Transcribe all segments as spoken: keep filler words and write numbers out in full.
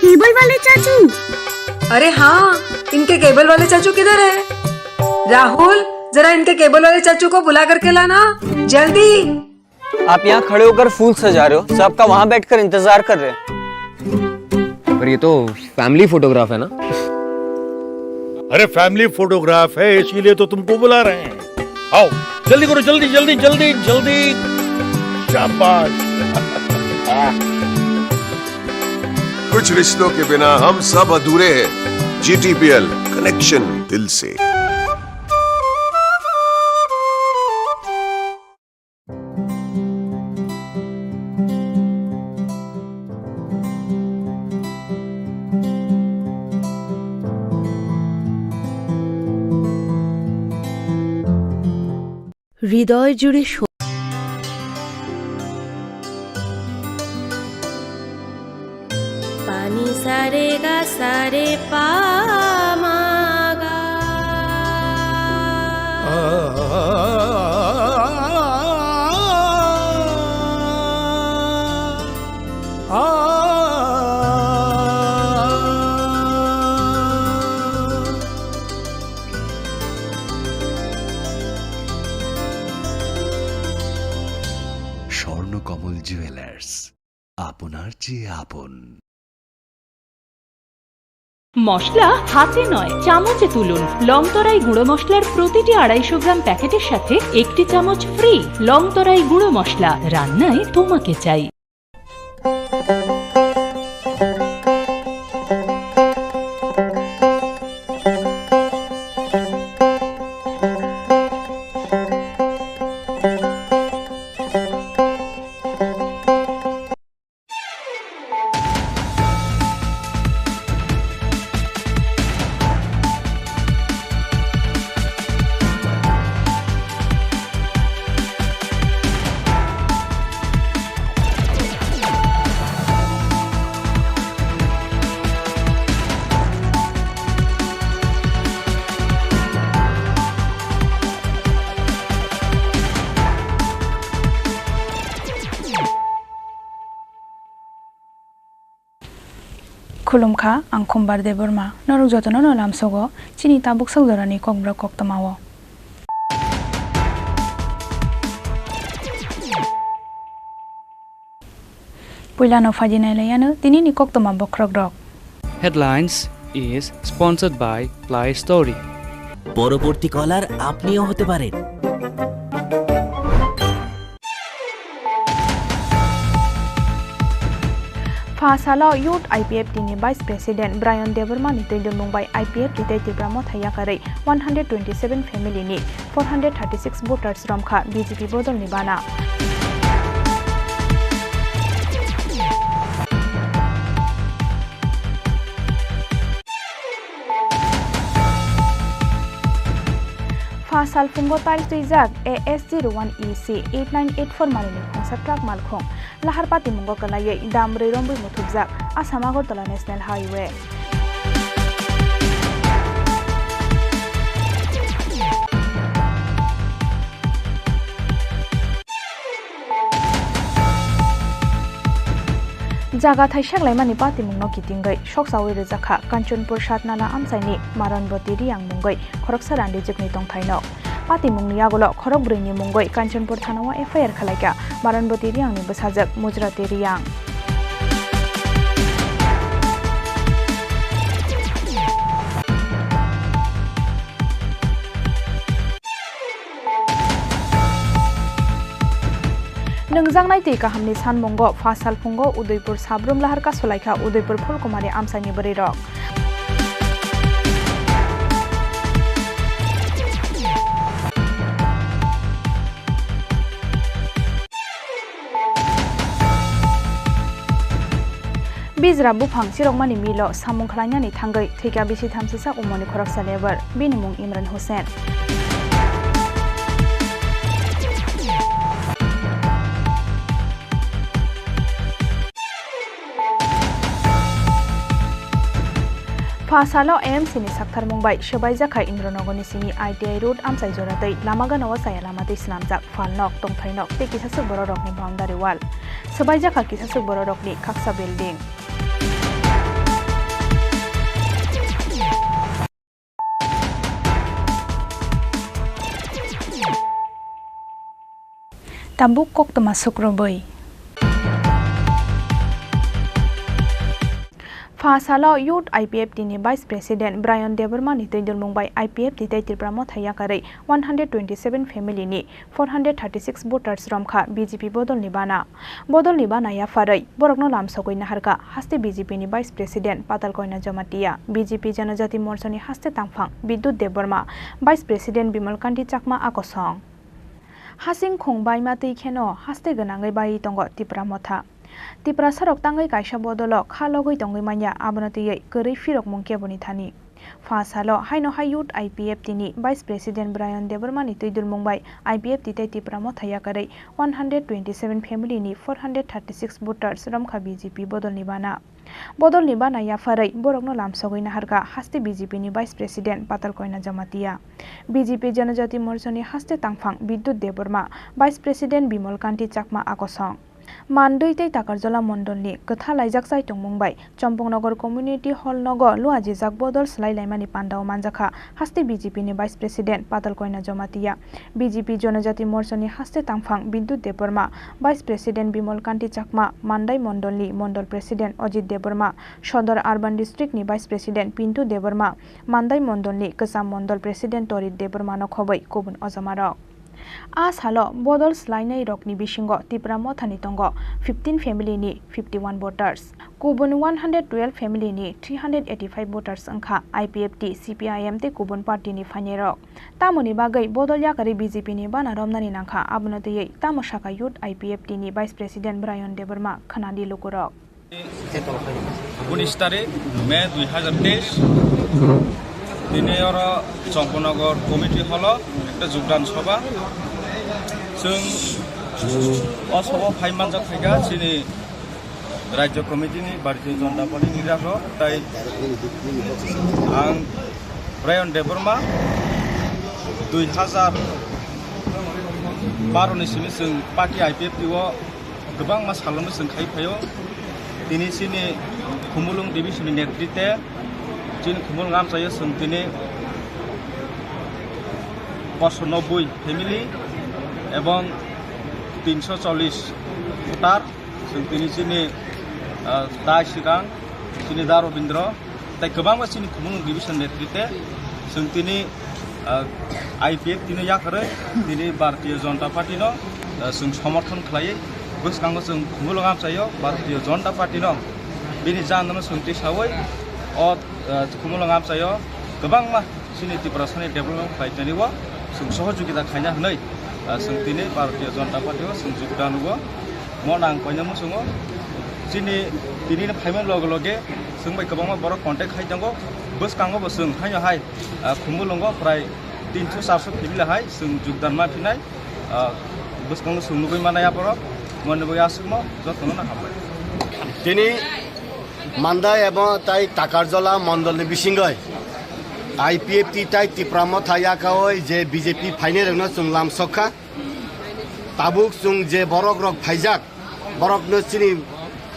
केबल वाले चाचू। अरे हाँ, इनके केबल वाले चाचू किधर है? राहुल, जरा इनके केबल वाले चाचू को बुला करके लाना, जल्दी। आप यहाँ खड़े होकर फूल सजा रहे हो, सब आपका वहाँ बैठकर इंतजार कर रहे हैं। पर ये तो फैमिली फोटोग्राफ है ना? अरे, फैमिली फोटोग्राफ है, इसीलिए तो तुमको बुला रहे हैं। आओ, जल्दी करो, जल्दी, जल्दी, जल्दी, जल्दी। शाबाश। कुछ रिश्तों के बिना हम सब अधूरे हैं। जीटीपीएल, कनेक्शन दिल से। হৃদয় জুড়ে শো- পানি সারে গা সারে পা মা গা। স্বর্ণকমল জুয়েলার্স, আপনার চেয়ে আপন। মশলা হাতে নয়, চামচে তুলুন। লংতরাই গুঁড়ো মশলার প্রতিটি আড়াইশো গ্রাম প্যাকেটের সাথে একটি চামচ ফ্রি। লংতরাই গুঁড়ো মশলা, রান্নায় তোমাকে চাই। Khulumkha, ang Khumbar Debbarma. Norok jotono no lamsogo chini tabuk sak jorani kokborok koktwmao. Puilano phaidi nailaiyano tinini koktwma bokhorokrok. Headlines is sponsored by Play Story. পরবর্তী কলার আপনিও হতে পারেন। Pha salo Youth I P F T ni Vice President Brian Debbarma ni twi dumung bai I P F T tei Tipra Motha yakarwi one hundred twenty seven family ni four hundred thirty six voters romkha B J P bodol ni bana. Pha salphungo tiles twijak A S zero one E C eight nine eight four manwini khungsa truck malkhung lahar patimungo kwlaiwi dam rwi rombwi muthubjak Assam Agartala National Highway. Jaga thaisak laimani patimungno kitingwi soksawi rwjakha Kanchanpur Satnala amchaini Maranboti Riyang mungwi khoroksa randijwkni tongthaino. Patimungni yagulo khorokbrwini mungwi Kanchanpur thanao F I R khwlaikha Maranboti Riyangni bwsajwk Mujrati Riyang. Nwngjaknai twi kahamni sanmungo pha salphungo Udaipur sabrum lahar kasulaikha Udaipur Phulkumari amchaini bwrwirok. Bijra buphang chirokmani milo samung khlainani thangwi thwikha bisi thamsisa umoni khoroksa lebar, bini mung Imran Hussain. Pha salo A M C ni saktharmung bai swbaijakha Indranogorni simi I T I road amchai jora tei lama gana o chaya lama twi swnamjak phalnok, tongthainok tei kisaswk bororokni boundary wall. Swbaijakha kisaswk bororokni khaksa building. Tabuk koktwma sukrubwi. Pha salo Youth I P F T ni Vice President Brian Debbarma ni twidulmung bai I P F T tei Tipra Motha yakarwi one hundred twenty seven family ni four hundred thirty six voters romkha B J P bodol ni bana. Bodol ni bana yapharwi borokno lamsogwi naharkha haste B J P ni Vice President Patal Koina Jamatia, B J P Janajati Morcha ni haste tangphang Bidyut Debbarma, Vice President Bimal Kanti Chakma a kosong. Hasing khung baima twi kheno haste gwnangwi baiwi tongo Tipra Motha. Tiprasarok tangwi kaisa bodolo kha logwi tongwi manya, abono twiwi kwrwi phirokmung keboni thani. Pha salo haino hai Youth I P F T ni Vice President Brian Debbarma ni twidulmung bai I P F T tei Tipra Motha yakarwi one hundred twenty seven family ni four hundred thirty six voters romkha B J P bodol ni bana. Bodol ni bana yapharwi borokno lamsogwi naharkha haste B J P ni Vice President Patal Koina Jamatia, B J P Janajati Morcha ni haste tangphang Bidyut Debbarma, Vice President Bimal Kanti Chakma a kosong. Mandwi tei Takarjala mondol ni kwtha laijak chaitongmung bai Champaknagar Community Hall nogo luajijak bodol swlai laimani pandao manjakha haste B J P ni Vice President Patal Koina Jamatia, B J P Janajati Morcha ni haste tangphang Bidyut Debbarma, Vice President Bimal Kanti Chakma, Mandai mondol ni Mondol President Ajit Debbarma, Sodor Urban District ni Vice President Pintu Debbarma, Mandai mondol ni Kwcham Mondol President Torit Debbarma no khobwi kubun ojamarok. A salo bodol swlainai rokni bisingo Tipra Mothani tongo fifteen family ni fifty one voters, kubun one hundred twelve family ni three hundred eighty five voters wngkha I P F T, C P I M tei kubun party ni phainairok. Tamoni bagwi bodol yakarwi B J P ni bana romnani nangkha, abono twiwi tamo sakha Youth I P F T ni Vice President Brian Debbarma, khwnadi lukurok. Unis tarik May dui hazar teis, tini oro Champaknagar committee hall o ekta jogdan sabha. Chwng o sabha o phai manjak phaikha chini Rajya committee ni Bharatiya Janata Party ni leader rok, tai ang Brian Debbarma dui hazar baro ni simi chwng party I P F T o kwbangma salonwi chwng khai phaio. Tini chini Khumulwng division ni netrite chini Khumulwng amchaio chwng tini poso nobboi family ebong tinso chollish voter chwng tini chini, ah, dai swkang chini da Robindra. Tai kwbangma chini Khumulwng division netrite chwng tini, ah, I P F T no yakarwi tini Bharatiya Janata Party no, ah, chwng somorthon khlaiwi bwskango chwng Khumulwng amchaio Bharatiya Janata Party no bini jandano chwng tisawi o, ah, Khumulwng amchaio kwbangma chini Tiprasani development khlaitani o chwng sohojogita khaina hwnwi, ah, chwng tini Bharatiya Janata Party o chwng jogdan rwo. Mo nang koina muchungo chini tini no phaimani loge loge chwng bai kwbangma borok contact khai tongo. Bwskango bo chwng haino hai, ah, Khumulwngo prai tinso charso family hai chwng jogdan ma phinai, ah, bwskango chwng nugwi manai aborok. Moni bo aswkmo jotono no hambai. Tini Mandai ebo tai Takarjala mondol ni bisingoi I P F T tai Tipra Motha yakaoi je B J P phainai rokno chwng lamsokha. Tabuk chwng je borok rok phaijak, borok no chini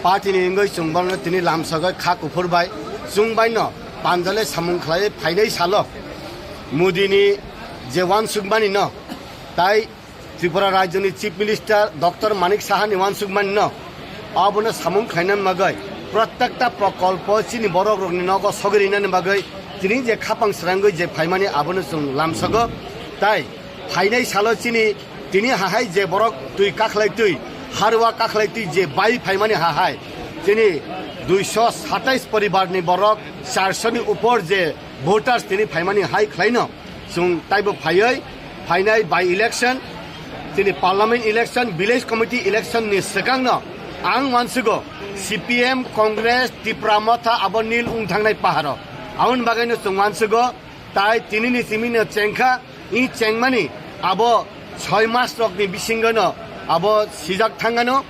party ni wngwi chwng borok no tini lamsogwi kha kuphur bai chwng bai no panjale samung khlai phainai salo Modi ni je wansukmani no tai Tripura Rajya ni Chief Minister Doctor Manik Saha ni wansukmani no abono samung khlaina bagwi prottekta prokolpo chini borok rokni nogo sogwi rinani bagwi tini je khapang srangwi je phaimani abono chwng lamsogo. Tai phainai salo chini tini hahai je borok twi kakhlai twi harwa kakhlai twi je bai phaimani hahai chini duiso satais poribar ni borok charso ni upor je voters tini phaimani hai khlaino. Chwng taibo phaiwi phainai by election, chini parliament election, village committee election ni swkangno ang wansugo C P M, Congress, Tipra Motha abo nil wng thangnai paharo. Aboni bagwino chwng wansugo tai tinini simino chengkha, i chengmani abo soi mas rokni bisingono abo sijak thangano.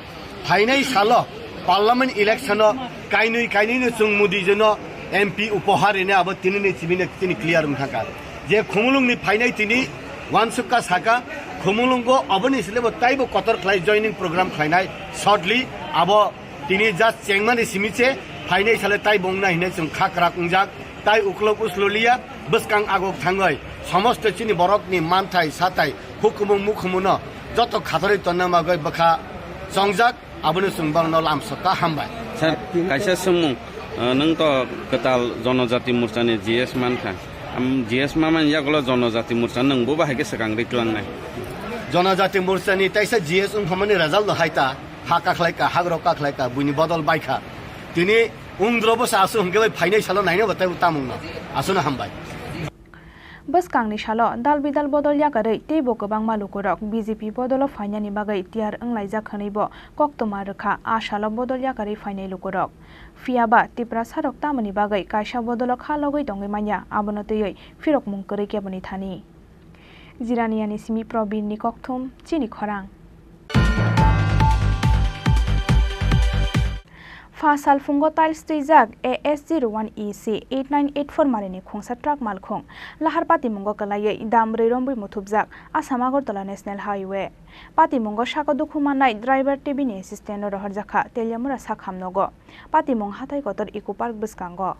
Phainai salo parliament election o kainwi kainwino chwng Modi jono M P upohar rina abo tinini chibino chini clear wngkha. Je Khumulwngni phainai tini wansukha saka, Khumulwngo aboni silebo taibo kotor khlai joining program khlainai shortly abo tini just chengmani simi se phainai sale taibo wngna hinwi chwng kha kwrak wngjak. Tai uklok uslo liya, bwskang agok thangwi somosto chini borokni manthai satai hukumu mukhumuno Joto khatorwi tonna bagwi bwkha chongjak, abono chwng borokno lamsokha, hambai. Sir, kaisa swngmung, uh, nwng to kwtal Jonojati Morchani G S mankha. Am, G S ma man yagulo Jonojati Morcha nwng bo bahai khe swkang rwi tlangnai. Jonojati Morchani taisa G S wngphamani result no hai ta, ha kakhlai ka, hagrok kakhlai ka, buini bodol bai kha. Tini ungdro bo sa aswk hwnkhe bai phainai salo naina bo tei tamungno. Aswkno hambai. Bwskangni salo dal bidal bodol yakarwi teibo kwbangma lukurok B J P bodolo phainani bagwi tiyar wnglaijak hwnwibo koktwma rwkha a salo bodol yakarwi phainai lukurok. Phiyaba Tiprasarok tamoni bagwi kaisa bodolo kha logwi tongwi manya, abono twiwi phirokmung kwrwi keboni thani. Jiraniani simi Probinni kokthum, chini khorang. Pha salphungo tiles twijak A S zero one E C eight nine eight four marini khungsa truck malkhung lahar patimungo kwlaiwi dam rwi rombwi muthupjak Assam Agartala National Highway. Patimungo sako dukhu mannai driver tei bini assistant-no rohorjakha Teliamura sakhamnogo. Patimung hatai kotor Eco Park bwskango.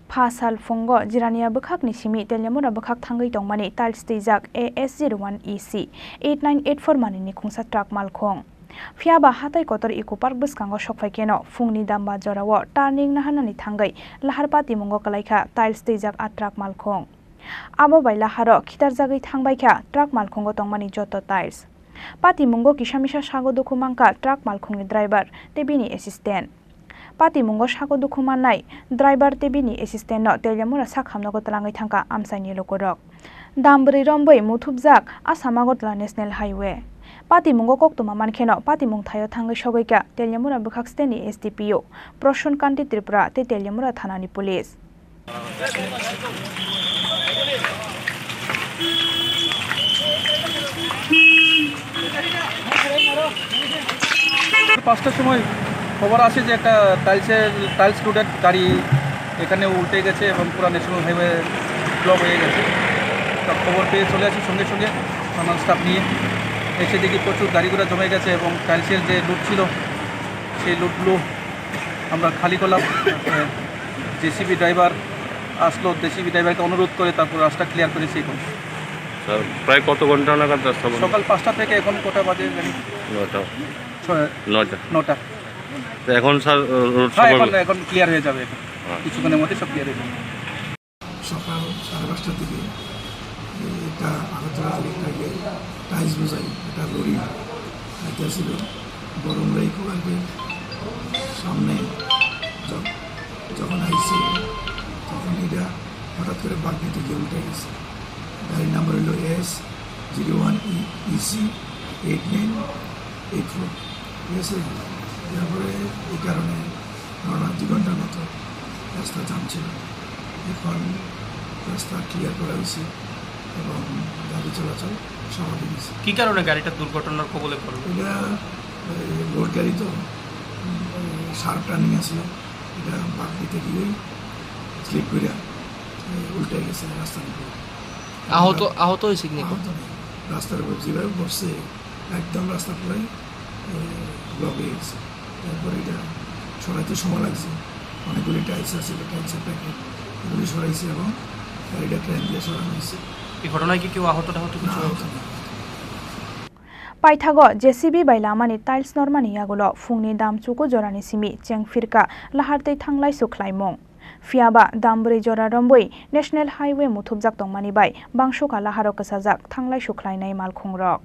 Pha sal phungo Jirania bwkhakni simi Teliamura bwkhak thangwi tongmani tiles twijak A S zero one E C eight nine eight four manini khungsa truck malkhung. Phiyaba hatai kotor Eco Park bwskango sokphai kheno phungni damba jorao turning naharnani thangwi lahar patimungo kwlaikha tiles twijak a truck malkhung. Abo bai laharo khitarjagwi thangbaikha truck malkhungo tongmani joto tiles. Patimungo kisa misa sago dukhu mankha truck malkhungni driver tei bini assistant. Patimungo sago dukhu mannai driver tei bini assistant-no Teliamura sakhamnogo twlangwi thangkha amchaini lukurok. Dam bwrwi rombwi muthupjak Assam Agartala National Highway. Patimungo koktwma mankheno patimung thaio thangwi sogwikha Teliamura bwkhak standni S D P O Prosun Kanti Tripura tei Teliamura thanani police. পাঁচটার সময় খবর আসে যে একটা টাইলসের, টাইলস লোডের গাড়ি এখানে উল্টে গেছে এবং পুরো ন্যাশনাল হাইওয়ে ব্লক হয়ে গেছে। তো খবর পেয়ে চলে আসি সঙ্গে সঙ্গে থানার স্টাফ নিয়ে। এসে দেখি প্রচুর গাড়ি ঘোড়া জমে গেছে এবং টাইলসের যে লোড ছিল, সেই লোডগুলো আমরা খালি করলাম। জেসিবি ড্রাইভার আসলো, জেসিবি ড্রাইভারকে অনুরোধ করে তারপর রাস্তা ক্লিয়ার করেছি এখন। স্যার, প্রায় কত ঘন্টা নাগাদ রাস্তা বন্ধ? সকাল পাঁচটা থেকে এখন কটা বাজে জানি? নটা। ছয়। নটা। নটা। তো এখন স্যার, রোড হ্যাঁ, সবার এখন, এখন ক্লিয়ার হয়ে যাবে এখন। হ্যাঁ। কিছুক্ষণের মধ্যে সব ক্লিয়ার হয়ে যাবে। সকাল সাড়ে পাঁচটার দিকে একটা আগরতলা থেকে একটা টাইলস বোঝাই একটা লরি আইতেছিল, গরম রেখো কালকে সামনে য-, যখন আইছে তখন এটা হঠাৎ করে বাগনিতে গিয়ে উল্টে গেছে। গাড়ির নাম্বার হলো S zero one EC eight nine eight four, ঠিক আছে? এরপরে এই কারণে ঘটনা দুই ঘন্টার মতো রাস্তা জাম ছিল। এখন রাস্তা ক্লিয়ার করা হয়েছে এবং গাড়ি চলাচল স্বাভাবিক হয়েছে। কি কারণে গাড়িটা দুর্ঘটনার কবলে পড়ল? এটা, এই, লোড গাড়ি তো, এই, শার্প টার্নিং আছিল, এটা বাদ দিতে গিয়ে স্লিপ করে, এই, উল্টে গেছে রাস্তার উপরে। আহত, আহত হয়েছে কি না? আহত নেই, রাস্তার উপর যেভাবে বসছে একদম রাস্তা পুরাই, এ, ব্লক হয়ে গেছে। তারপরে এটা সরাইতে সময় লাগছে, অনেকগুলি টাইলস আছে, টাইলসের প্যাকেট, এগুলি সরাইছে এবং গাড়িটা ক্রেন দিয়ে সরানো হয়েছে। এই ঘটনায় কি কেউ আহত টাহত কিছু না, হয়েছে? আহত নেই। Paithago J C B bai lamani tiles normani yagulo phungni dam chuku jorani simi chengphirka lahar tei thanglai sukhlaimung. Phiyaba dam bwrwi jora rombwi National Highway muthupjak tongmani bai bangsukha laharo kwchajak thanglai sukhlainai malkhungrok.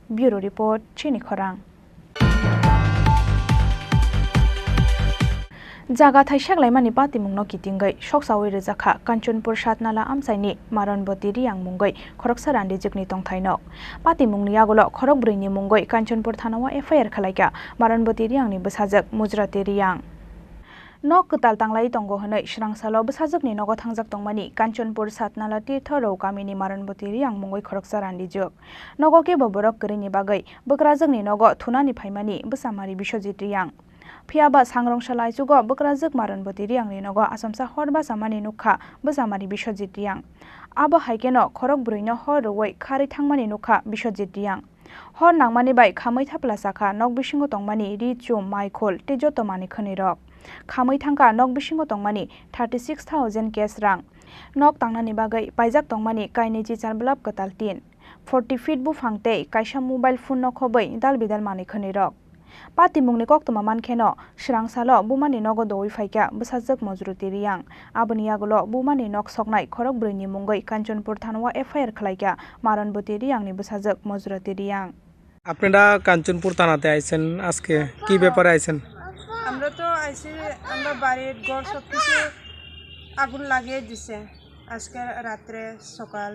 Bureau Report, Chini Khorang. Jaga thaisak laimani patimungno kitingwi soksawi rwjakha Kanchanpur Satnala amchaini Maranboti Riyang mungwi khoroksa randijwkni tongthaino. Patimungni yagulo khorokbrwini mungwi Kanchanpur thanao F I R khwlaikha Maranboti Riyangni bwsajwk Mujrati Riyang. Nok kwtal tanglai tongo hwnwi swrangsalo bwsajwkni nogo thangjak tongmani Kanchanpur Satnala Tirtho Rao kamini Maranboti Reang mungwi khoroksa randijwk. Nogo kebo borok kwrwini bagwi bwkrajwkni nogo thunani phaimani bwsamari Biswajit Reang. Phiyaba sangrongsa laichugo bwkrajwk Maranboti Reangni nogo achomsa hor bachamani nukha bwsamari Biswajit Reang. Abo hai kheno khorok bwrwino hor rwui kharwi thangmani nukha Biswajit Reang. Hor nangmani bai khamwi thapla sakha nok bisingo tongmani ri, chum, mai, khul tei joto manwi khwnwi rok. Khamwi thangkha nok bisingo tongmani thirty six thousand cash rang. Nok tangnani bagwi paijak tongmani kainwi chichar bulab kwtal tin, forty feet buphang tei kaisa mobile phone no khobwi dal bidal manwi khwnwi rok. Patimungni koktwma mankheno, swrangsalo bumani nogo doui phaikha bwsajwk Mojruti Reang. Aboni yagulo bumani nok soknai khorok bwrwini mungwi Kanchanpur thanao F I R khlaikha Maranboti Reangni bwsajwk Mojruti Reang. আপনারা কাঞ্চনপুর থানাতে আইছেন, আজকে কি ব্যাপারে আইছেন? আমরা তো আইছি, আমরা বাড়ির ঘর সব কিছু আগুন লাগিয়ে দিছে আজকে রাত্রে সকাল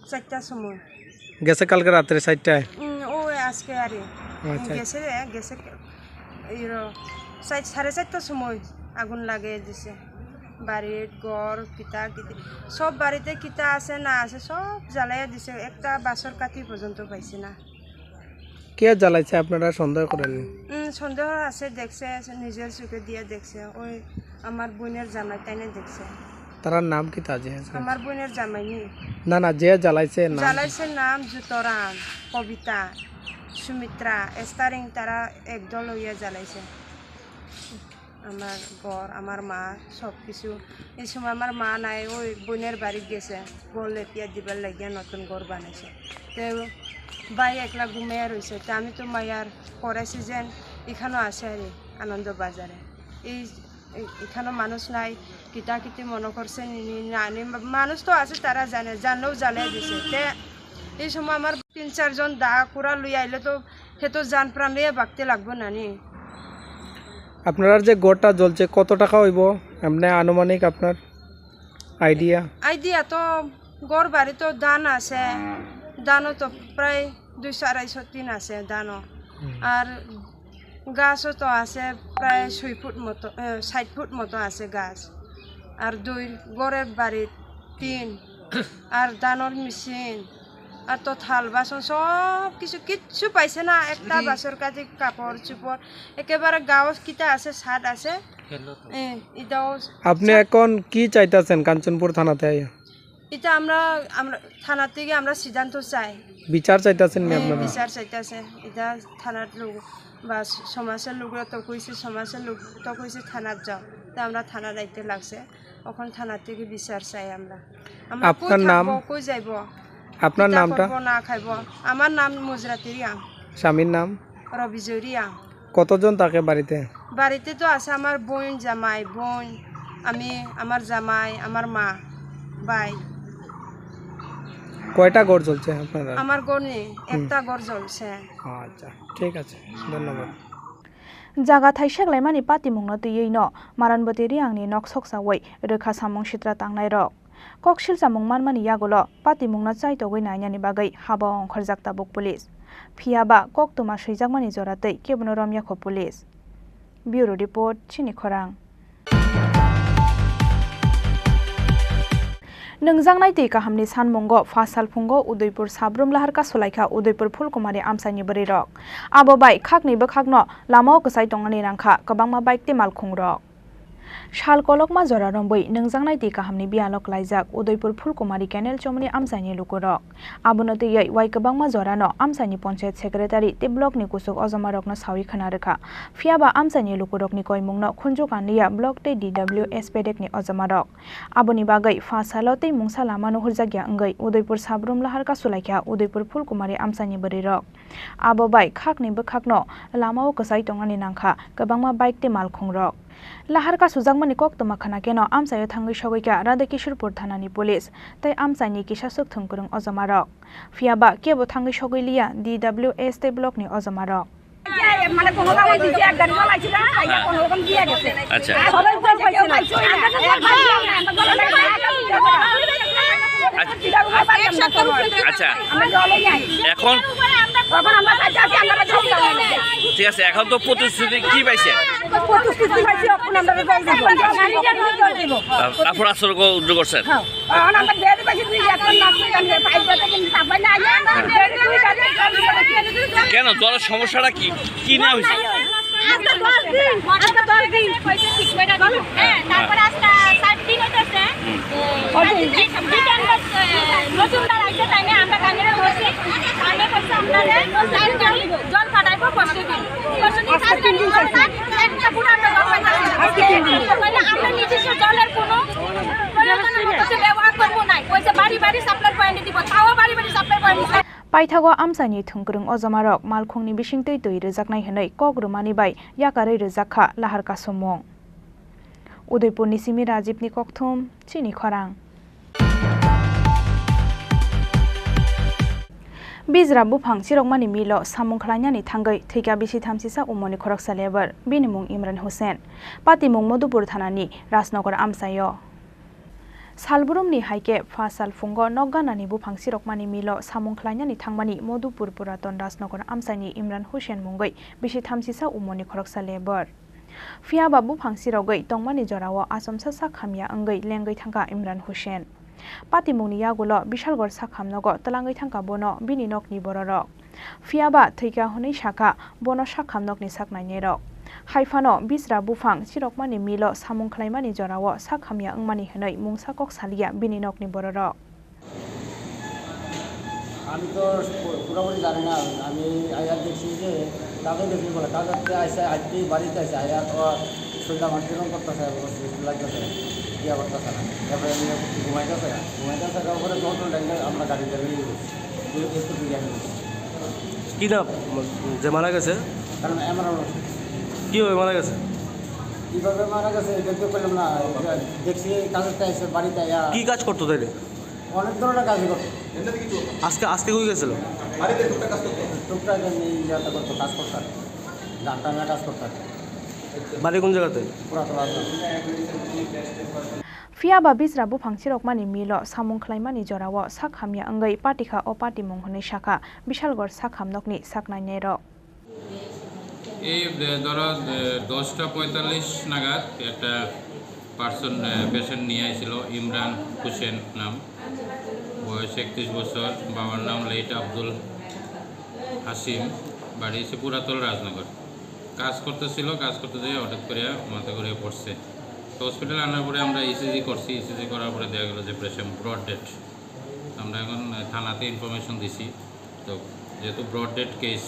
চারটার সময়। গেছে কালকে রাত্রে চারটায়? উম, ও আজকে আরে। আচ্ছা। গেছে রে, গেছে কে-, ইরো, চার-, সাড়ে চারটার সময় আগুন লাগিয়ে দিছে। বাড়ির ঘর, কিতা কিতি, সব বাড়িতে কিতা আছে না আছে, সব জ্বালাইয়া দিছে। একটা বাঁশর কাঠি পর্যন্ত পাইছে না। কে জ্বালাইছে আপনারা সন্দেহ করেন? উম, সন্দেহ আছে, দেখছে, নিজের চোখে দিয়ে দেখছে। ওই আমার বোনের জামাই তাই না দেখছে। তার নাম কি তা যে আছে? আমার বোনের জামাই নি। না, না, যে জ্বালাইছে নাম কি? জ্বালাইছে নাম জুতরাম, কবিতা, সুমিত্রা, এস্তারিং, তারা একদল হইয়া জ্বালাইছে। আমার ঘর, আমার মা, সব কিছু। এই সময় আমার মা নাই, ওই বোনের বাড়ি গেছে, ঘর লেপিয়া দিবার লাগিয়া নতুন ঘর বানাইছে। তো ভাই একলা ঘুমাইয়া রইছে, তো আমি তো মায়ার পরে সিজন এখানো আছে আর আনন্দ বাজারে। এই, এই, এখানো মানুষ নাই, কিতা কিতি মনে করছে নি, নি, না, নি, মানুষ তো আছে, তারা জানে, জানলেও জ্বালিয়ে দিছে। তে এই সময় আমার তিন চারজন দা কুড়া লই আইলে তো হে তো জান প্রাণ লইয়া বাঁচতে লাগবো নানি। আপনার যে ঘরটা জ্বলছে, কত টাকা হইব এমনি আনুমানিক আপনার আইডিয়া? আইডিয়া তো ঘর বাড়ি তো ধান আছে, ধানও তো প্রায় দুইশো আড়াইশো টিন আছে ধানও। হুম। আর গাছও তো আছে প্রায় ছয় ফুট মতো, এ, ষাট ফুট মতো আছে গাছ। আর দুই ঘরের বাড়ি তিন, আর ধানর মেশিন, আর তো থাল বাসন সব কিছু, কিচ্ছু পাইছে না। একটা বাসর কাজে কাপড় চোপড়, একেবারে গাছ কিতা আছে, ছাদ আছে। এ, এটাও আপনি এখন কি চাইতাছেন কাঞ্চনপুর থানাতে আইয়া? এটা আমরা, আমরা থানা থেকে আমরা সিদ্ধান্ত চাই। বিচার চাইতাছেন নি আপনারা? বিচার চাইতাছে। এটা থানার লোক বা সমাজের লোকরা তো কইছে, সমাজের লোক তো কইছে থানাত যাও। তো আমরা থানা যাইতে লাগছে। এখন থানা থেকে বিচার চাই আমরা। আমরা কই আপনার নাম? থাকবো, কই যাইবো? আপনার কিতা নামটা? করবো, না খাইবো? আমার নাম মুজরাতি রিয়াং। স্বামীর নাম? রবিজয় রিয়াং। কতজন থাকে বাড়িতে? বাড়িতে তো আছে আমার বোন, জামাই, বোন, আমি, আমার জামাই, আমার মা, ভাই। কয়টা ঘর জ্বলছে আপনারা? আমার ঘর নেই, হুম। একটা ঘর জ্বলছে। আচ্ছা, ঠিক আছে, ধন্যবাদ। Jaga thaisak laimani patimungno twiwi no Maranboti Reangni nok soksawi rwkha samung sitra tangnairok. Kok silchamung manmani yagulo patimungno chaitogwi nainani bagwi haba ongkhorjak tabuk police. Phiyaba koktwma swijakmani jora twi kebono romyakho police. Bureau Report, Chini Khorang. Nwngjaknai twi kahamni sanmungo pha salphungo Udaipur Sabrum Lahar kasulaikha Udaipur Phulkumari amchaini bwrwirok. Abo bai khakni bwkhakno lamao kwchai tongmani nangkha kwbangma bike tei malkhungrok. Sal kolokma jora rombwi nwngjaknai twi kahamni biyalo klaijak Udaipur Phulkumari Canal chomoni amchaini lukurok. Abono twiwi wai kwbangma jorano amchaini Panchayat Secretary tei blockni kuchuk ojomarokno sawi khwna rwkha. Phiyaba amchaini lukurokni koimungno khunju kanliya block tei D W S pedekni ojomarok. Aboni bagwi pha salo tei mungsa lama nuhurjakya wngwi Udaipur Sabrum Lahar kasulaikha Udaipur Phulkumari amchaini bwrwirok. Abo bai khakni bwkhakno lamao kwchai tongnani nangkha kwbangma bike tei malkhungrok. Lahar kasujakmani koktwma khwna keno amchaio thangwi sogwikha Radha Kishorpur thanani police tei amchaini kisa swkthwng kwrwng ojomarok. Phiyaba kebo thangwi sogwi liya D W S tei blockni ojomarok. মানে কোনো কাগজ দিছে, এক গাড়ি চালাইছে না, আইয়া কোনো রকম দিয়ে গেছে। আচ্ছা। সবাই উদ্ধার পাইছে না। আচ্ছা, আচ্ছা, এখন ঠিক আছে, এখন তো প্রতিশ্রুতি কি পাইছে? আপ-, আপনারা সড়ক উদ্ধার করছেন? কেন, জলের সমস্যাটা কি, কি নিয়ে হয়েছে? আজকে দশ দিন, আজকে দশ দিন। হ্যাঁ, তারপরে আজকে সাত দিন হইতেছে। হুম। এই সাত দিন, এই সাত দিন আমরা, এ, নতুন দল আইছে, তাই না? আমরা কানে বলছি, কানে বলছি আপনারা জল পাঠাইবো পরশু দিন। পরশু দিন সাত দিন, একটা বুড়া তো জল পাঠাইছে। আজকে তিন দিন। তো কইলে আমরা নিজস্ব জলের কোনো প্রয়োজন হচ্ছে ব্যবহার করবো না। কইছে বাড়ি বাড়ি সাপ্লাই পয়েন্ট দিব, তাও বাড়ি বাড়ি সাপ্লাই পয়েন্ট দিব। Paithago amchaini thwngkwrwng ojomarok malkhungni bisingtwi twi rwjaknai hwnwi kok rwmani bai yakarwi rwjak kha lahar kasumung. Udaipurni simi Rajibni kokthum, chini khorang. Bijra buphang chirokmani milo samung khlainani thangwi thwikha bisi thamsisa umoni khoroksa lebar, bini mung Imran Hussain. Patimung Madhupur thanani Rajnagar amchaio. Salbrumni hai khe pha sal phungo nok ganani buphang chirokmani milo samung khlainani thangmani Madhupur Puraton Rajnagar amchaini Imran Hussain mungwi bisi thamsisa umoni khoroksa lebar. Phiya ba buphang chirogwi tongmani jorao achomsa sak hamya wngwi lengwi thangkha Imran Hussain. Patimungni yagulo Bishalgarh sak hamnogo twlangwi thangkha bono bini nokni bororok. Phiya ba thwikha hwnwi sakha bono sak hamnokni sak nainairok. Hai phano Bijra buphang chirokmani milo samung khlaimani jorao sak hamya wngmani hwnwi mungsa kok saliya bini nokni bororok. আমি তো পু-, পুরোপুরি জানি না, আমি আইয়া দেখছি যে কাজে গেছি বলে, কাজ করতে আইসে, আজকে বাড়িতে আইসে, আইয়া তো সন্ধ্যা মাছ কিরকম করতেছে, লাগতেছে, ইয়া করতেছে না। তারপরে আমি ঘুমাইতেছে না, ঘুমাইতেছে না, ওখানে যখন ডাকলে আমরা গাড়ি চালিয়ে গেছি। এই, এই তো বিরিয়ানি। কি নাম যে মারা গেছে? তার নাম এমরান হোসেন। কিভাবে মারা গেছে? কিভাবে মারা গেছে এটা তো বললাম না, দেখছি কাজ করতে আইসে বাড়িতে আইয়া। কি কাজ করতো তাইলে? অনেক ধরনের কাজ করতো। আজকে, আজকে কই গেছিল? টুকটাক এমনি ইয়াটা করতো, কাজ করতো আর কি। ধান টানার কাজ করতো আর কি। বাড়ি কোন জায়গাতে? পুরাতন রাজধানী। Phiya ba Bijra buphang chirokmani milo samung khlaimani jorao sak hamya wngwi patikha o patimung hwnwi sakha Bishalgarh sak hamnokni sak nainairok. এই, এ, ধরো, এ, দশটা পঁয়তাল্লিশ নাগাদ একটা পার্সন, এ, পেশেন্ট নিয়ে আইছিল, ইমরান হোসেন নাম, বয়স একত্রিশ বছর, বাবার নাম লেট আব্দুল হাসিম, বাড়ি হচ্ছে পুরাতল রাজনগর। কাজ করতেছিল, কাজ করতে যেয়ে হঠাৎ করে মাথা ঘুরে পড়ছে। তো হসপিটালে আনার পরে আমরা ইসিজি করছি, ইসিজি করার পরে দেখা গেল যে পেশেন্ট ব্রড ডেড। আমরা এখন, এ, থানাতে ইনফরমেশন দিছি। তো যেহেতু ব্রড ডেড কেস,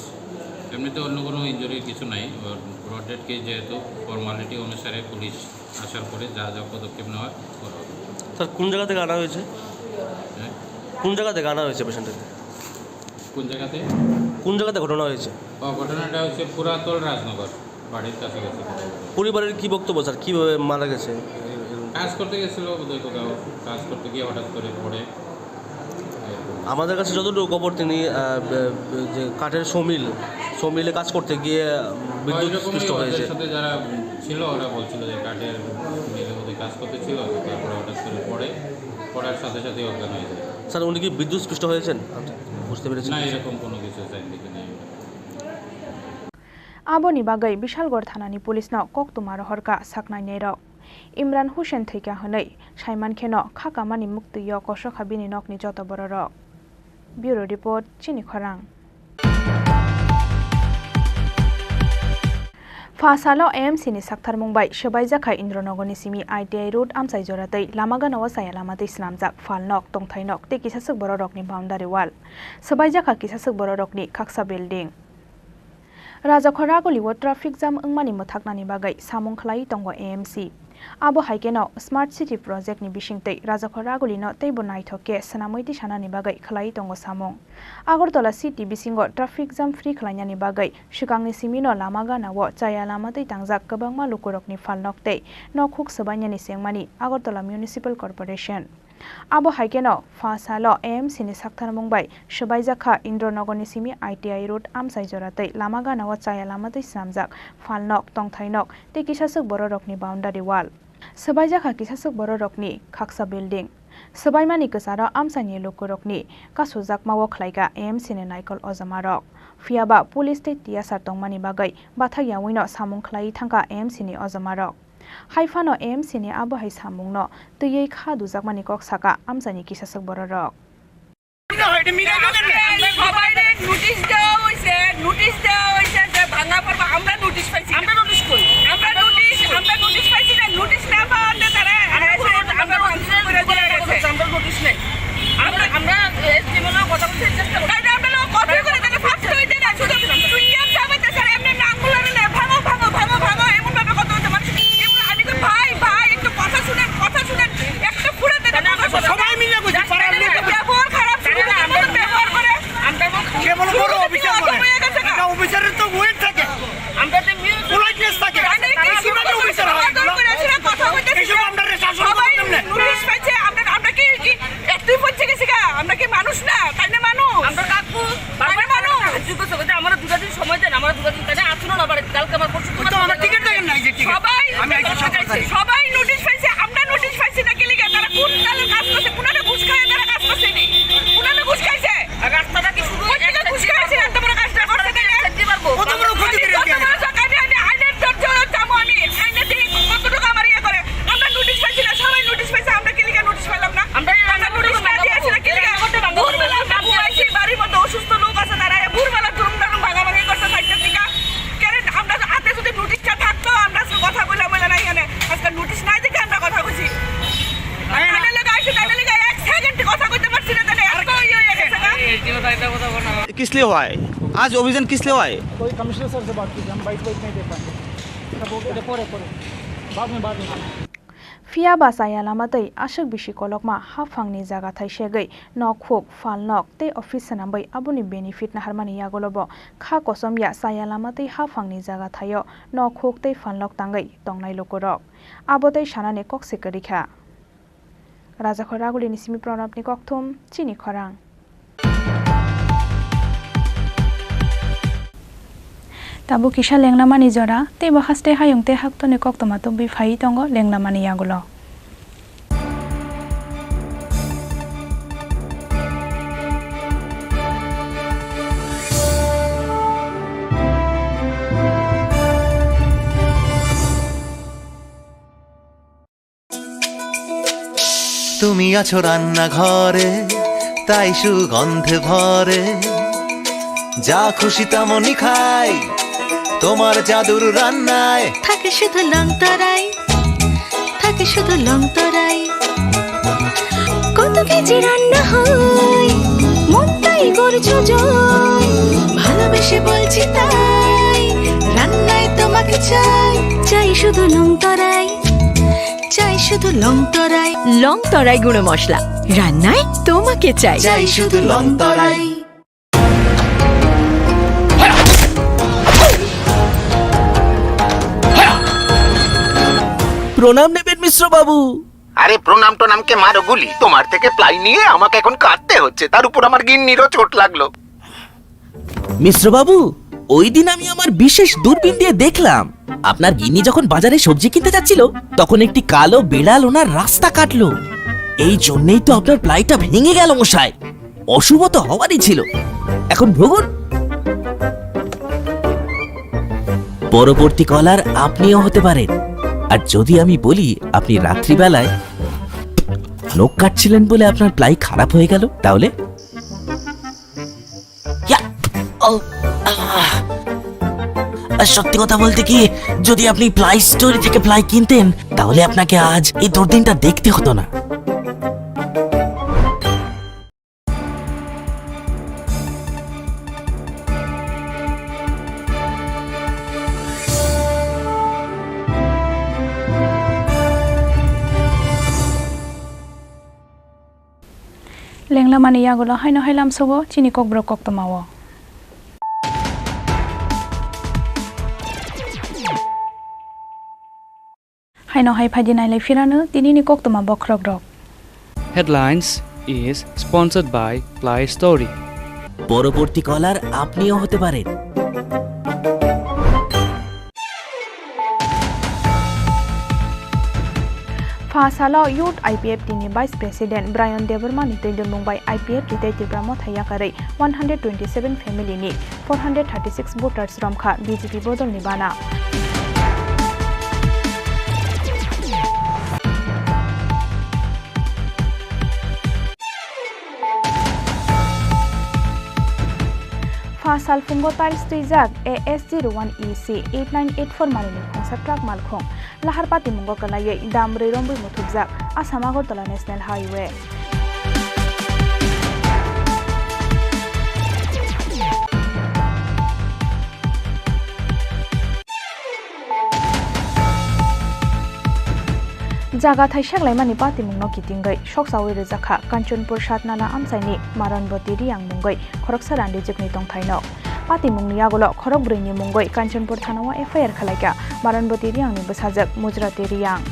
এমনিতে অন্য কোনো ইনজুরির কিছু নাই, ব্রড ডেড কেস যেহেতু ফর্মালিটি অনুসারে পুলিশ আসার পরে যা যা পদক্ষেপ নেওয়ার করা হবে। স্যার, কোন জায়গা থেকে আনা হয়েছে? হ্যাঁ? কোন জায়গা থেকে আনা হয়েছে পেশেন্টটাকে? কোন জায়গাতে? কোন জায়গাতে ঘটনা হয়েছে? ও, ঘটনাটা হচ্ছে পুরাতল রাজনগর, বাড়ির কাছাকাছি। পরিবারের কি বক্তব্য স্যার, কিভাবে মারা গেছে? কাজ করতে গেছিল বোধহয় কোথাও, কাজ করতে গিয়ে হঠাৎ করে পড়ে। আমাদের কাছে যতটুকু খবর, তিনি, আহ, ব-, ব-, যে কাঠের সমিল, সমিলে কাজ করতে গিয়ে, আহ, বিদ্যুৎ হয়তো কোনো স্পৃষ্ট হয়েছে। ওদের সাথে যারা ছিল, ওরা বলছিল যে কাঠের মিলে বোধহয় কাজ করতে ছিল, তারপরে হঠাৎ করে পড়ে, পড়ার সাথে সাথে অজ্ঞান হয়ে যায়। স্যার, উনি কি বিদ্যুৎ স্পৃষ্ট হয়েছেন? আচ্ছা, বুঝতে পেরেছি। না, এরকম কোনো কিছু সাইন দিকে নেই। Aboni bagwi Bishalgarh thanani police no koktwma rohorkha saknainairok. Imran Hussain thwikha hwnwi saimankheno kha kamani muktwio kosokha bini nokni joto bororok. Bureau Report, Chini Khorang. Pha salo A M C ni saktharmung bai swbaijakha Indranogor ni simi I T I road amchai jora tei lama gana o chaya lama twi swnamjak phalnok, tongthainok tei kisaswk bororokni boundary wall. Swbaijakha kisaswk bororokni khaksa building. Rajakhor Raguli o traffic jam wngmani mwthaknani bagwi samung khlaiwi tongo A M C. Abo hai kheno Smart City Project ni bisingtwi Rajakhor Raguli no teibo naithok khe swnamwi tisanani bagwi khlaiwi tongo samung. Agartala city bisingo traffic jam free khlainani bagwi swkangni simi no lama gana o chaya lama twi tangjak kwbangma lukurokni phalnok tei nok huk swbainani chengmani Agartala Municipal Corporation. Abo hai kheno pha salo A M C ni saktharmung bai swbaijakha Indranogor ni simi I T I road amchai jora tei lama gana o chaya lama twi swnamjak phalnok, tongthainok tei kisaswk bororokni boundary wall. Swbaijakha kisaswk bororokni khaksa building. Swbaimani kwcharo amchaini lukurokni kasujakmao khlaika A M C ni naikol ojomarok. Phiyaba police tei T S R tongmani bagwi bathakyaui no samung khlaiwi thangkha A M C ni ojomarok. Haiphano A M C ni abo hai samungno twiwi kha dujakmani kok saka amchaini kisaswk bororok. সবাইরে নোটিশ দেওয়া হয়েছে, নোটিশ দেওয়া হয়েছে যে ভাঙা পড়বা। আমরা নোটিশ পাইছি না। আমরা নোটিশ কই? আমরা নোটিশ, আমরা নোটিশ পাইছি না। নোটিশ না পাওয়াতে তারা আমরা কোনো নোটিশ, আমরা নোটিশ করে চলে গেছে। আমরা নোটিশ নেই। আমরা, আমরা এসডিএম এর লগে কথা বলতে চেষ্টা করছি। তাই না, আমরা লোক কথা করে তাকে ফাঁস করে দেন, শুধু চুইয়াম চাবাইতে স্যার এমনি নাম বলে না, ভাঙো, ভাঙো, ভাঙো, ভাঙো, এমন ভাবে কথা বলছে। মানুষ, আমি তো ভাই, ভাই, একটু কথা শুনেন, কথা শুনেন, একটা পুরো সবাই মিলে কইছি, পাড়ার লোক। ব্যবহার খারাপ, শুধু ব্যবহার করে। আমরা কেবল বড় অফিসার বলে। একটা অফিসারের তো ওয়েট থাকে। আমরা তো মিল পোলাইটনেস থাকে। জানি কি কিভাবে অফিসার হয় এগুলো? কথা বলতে এইসব আমরা শাসন করতে কেমনে? নোটিশ পাইছে, আমরা, আমরা কি, কি অ্যাক্টিভ হচ্ছে গেছি গা? আমরা কি মানুষ না? তাই না মানুষ? আমরা কাকু, তাই না মানুষ? সাহায্য করতে হবে, আমরা দুটা দিন সময় দেন, আমরা দুটা দিন, তাই না? আসুন না বাড়িতে, কালকে আমার পরশু ওই তো আমার টিকিট দেখেন না, এই যে টিকিট। সবাই আমি আইছি সব কথা জানি। সবাই নোটিশ পাইছে, আমরা নোটিশ পাইছি না, কি লিখে? তারা কোন দলের কাজ করছে? কোনাটা ঘুষ খায় তারা কাজ করছে নি? কোনাটা ঘুষ খাইছে? আর রাস্তাটা কি শুধু কোন দিকে একটা ঘুষ খাইছে? এত বড় কাজটা করছে তাই না? সেফটি পারবো। কত বড় ক্ষতি করে কত বড় সরকার? আমি, আমি আইনের দরজা চামো আমি, আইনের দিকে কতটুকু আমার ইয়ে করে? আমরা নোটিশ পাইছি না, সবাই নোটিশ পাইছে, আমরা কি লিখে নোটিশ পেলাম না? আমরা এই আমরা নোটিশ না দিয়ে আসলে কি লিখে? ভোরবেলা আমরা ঘুমাইছি, বাড়ির মধ্যে অসুস্থ লোক আছে, তারা এই ভোরবেলা ধুম ধাম ভাগাভাগি করছে সাইডের দিকে। কেন আমরা হাতে যদি নোটিশটা থাকতো, আমরা আজকে কথা বললাম বলে না এখানে। আজকে নোটিশ নাই দেখে আমরা কথা বলছি। আর তাদের লোক আসে, তাদের লোক এক সেকেন্ড কথা কইতে পারছি না, তাহলে এত ইয়ে হয়ে গেছে না? किस लिए हुआ है? आज ओविजन किस लिए हुआ है? कोई कमिश्नर सर से बात कीजिए, हम बाइक वाइक नहीं दे पाएंगे। सब हो गया, परे, परे, बाद में, बाद में। Phiya ba chaya lama tei aswk bisi kolokma haphangni jaga thai segwi nok huk, phalnok tei office swnamwi aboni benefit naharmani yagulo bo kha kochomya chaya lama tei haphangni jaga thaio nok huk tei phalnok tangwi tongnai lukurok. Abo tei sanani kok se kwrwi kha. Rajakhor Ragulini simi Pranabni kokthum, chini khorang. Tabuk kisa lenglamani jora, teibo haste hayung tei haktoni koktwma tubui phaiwi tongo lenglamani yagulo. তুমি আছো রান্নাঘরে, তাই সুগন্ধে ভরে। যা খুশি তেমনই খাই, তোমার জাদুর রান্নায়। থাকে শুধু লং তরাই, থাকে শুধু লং তরাই। কত কেজি রান্না হয়, মনটাই করছো জয়। ভালোবেসে বলছি তাই, রান্নায় তোমাকে চাই, চাই শুধু লং তরাই। চাই শুধু লং তরাই। লং তরাই গুঁড়ো মশলা, রান্নায় তোমাকে চাই। চাই শুধু লং তরাই। প্রণাম নেবেন মিশ্র বাবু। আরে প্রণাম টনামকে মারো গুলি, তোমার থেকে প্লাই নিয়ে আমাকে এখন কাটতে হচ্ছে, তার উপর আমার গিন্নিরও চোট লাগলো। মিশ্র বাবু, ওই দিন আমি আমার বিশেষ দূরবীন দিয়ে দেখলাম, আপনার গিন্নি যখন বাজারে সবজি কিনতে যাচ্ছিল, তখন একটি কালো বিড়াল ওনার রাস্তা কাটলো। এই জন্যই তো আপনার প্লাইটা ভেঙে গেল মশাই। অশুভ তো হওয়ারই ছিল। এখন ভুগুন। পরবর্তী কলার আপনিও হতে পারেন। আর যদি আমি বলি আপনি রাত্রিবেলায় নখ কাটছিলেন বলে আপনার প্লাই খারাপ হয়ে গেল, তাহলে? ইয়া! ও! আহ! আর সত্যি কথা বলতে কি, যদি আপনি প্লাই স্টোরে থেকে প্লাই কিনতেন, তাহলে আপনাকে আজ এই দুর্দিনটা দেখতে হতো না। Lenglamani yagulo haino hai lamsogo chini kokborok koktwmao. Haino hai phaidi nailai phirano tinini koktwma bokhrokrok. Headlines is sponsored by Play Story. পরবর্তী কলার আপনিও হতে পারেন। Pha salo Youth I P F T ni Vice President Brian Debbarma ni twi dulmung bai I P F T tei Tipra Motha yakarwi one hundred twenty seven family ni four hundred thirty six voters romkha B J P bodol ni bana. Pha salphungo tiles twijak A S zero one E C eight nine eight four mani ni khungsa truck malkhung lahar patimungo kwlaiwi dam rwi romwi muthubjak Assam Agartala National Highway. Jaga thaisak laimani patimungno kitingwi soksawi rwjakha Kanchanpur Satnala amchaini Maranboti Riyang mungwi khoroksa randijwkni tongthaino. Patimungni yagulo khorokbrwini mungwi Kanchanpur thanao F I R khwlaikha Maranboti Riyangni bwsajwk Mujrati Riyang.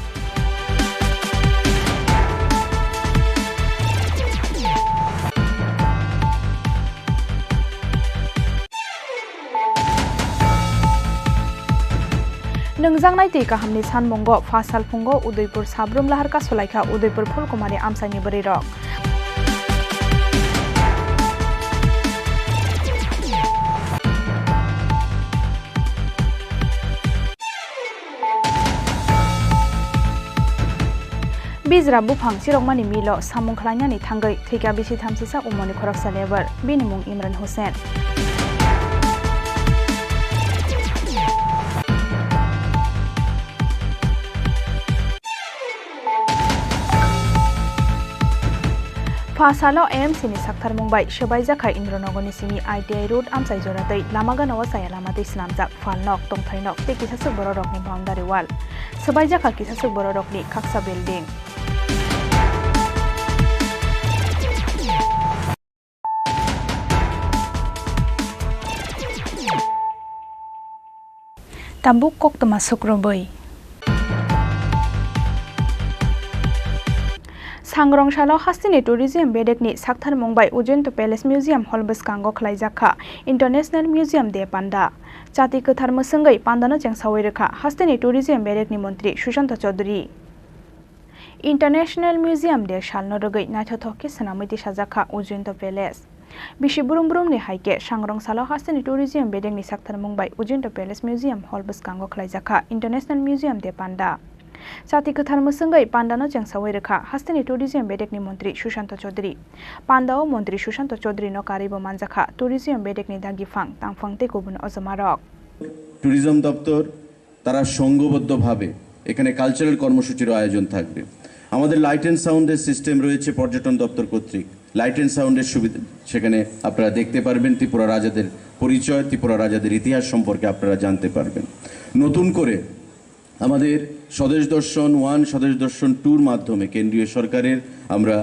Nwngjaknai twi kahamni sanmungo pha salphungo Udaipur Sabrum lahar kasulaikha Udaipur Phulkumari amchaini bwrwirok. Bijra buphang chirokmani milo samung khlainani thangwi thwikha bisi thamsisa umoni khoroksa lebar, bini mung Imran Hussain. Pha salo A M C ni saktharmung bai swbaijakha Indranogorni simi I T I road amchai jora tei lama gana o chaya lama twi swnamjak phalnok, tongthainok tei kisaswk bororokni boundary wall. Swbaijakha kisaswk bororokni khaksa building. Tabuk koktwma sukrubwi. Sangrong salo hasteni tourism bedekni saktharmung bai Ujjayanta Palace Museum Hall bwskango khwlaijakha International Museum Day Panda. Chati kwthar mwswngwi pandano chengsawi rwkha hasteni tourism bedekni montri Sushanta Chaudhary. International Museum Day salno rwgwi naithothok khe swnamwi tisajakha Ujjayanta Palace. Bisi brum brumni hai khe sangrong salo hasteni tourism bedekni saktharmung bai Ujjayanta Palace Museum Hall bwskango khwlaijakha International Museum Day Panda. Chati kwthar mwswngwi pandano chengsawi rwkha hasteni tourism bedekni montri Sushanta Chaudhary. Pandao montri Sushanta Chaudhary no karwibo manjakha tourism bedekni dagiphang, tangphang tei kubun ojomarok. Tourism doptor তারা সংঘবদ্ধভাবে এখানে কালচারাল কর্মসূচিরও আয়োজন থাকবে। আমাদের light and সাউন্ডের সিস্টেম রয়েছে পর্যটন দপ্তর কর্তৃক। লাইট অ্যান্ড সাউন্ডের সুবিধা, সেখানে আপনারা দেখতে পারবেন ত্রিপুরা রাজাদের পরিচয়, ত্রিপুরা রাজাদের ইতিহাস সম্পর্কে আপনারা জানতে পারবেন। নতুন করে আমাদের স্বদেশ দর্শন ওয়ান, স্বদেশ দর্শন টুর মাধ্যমে কেন্দ্রীয় সরকারের আমরা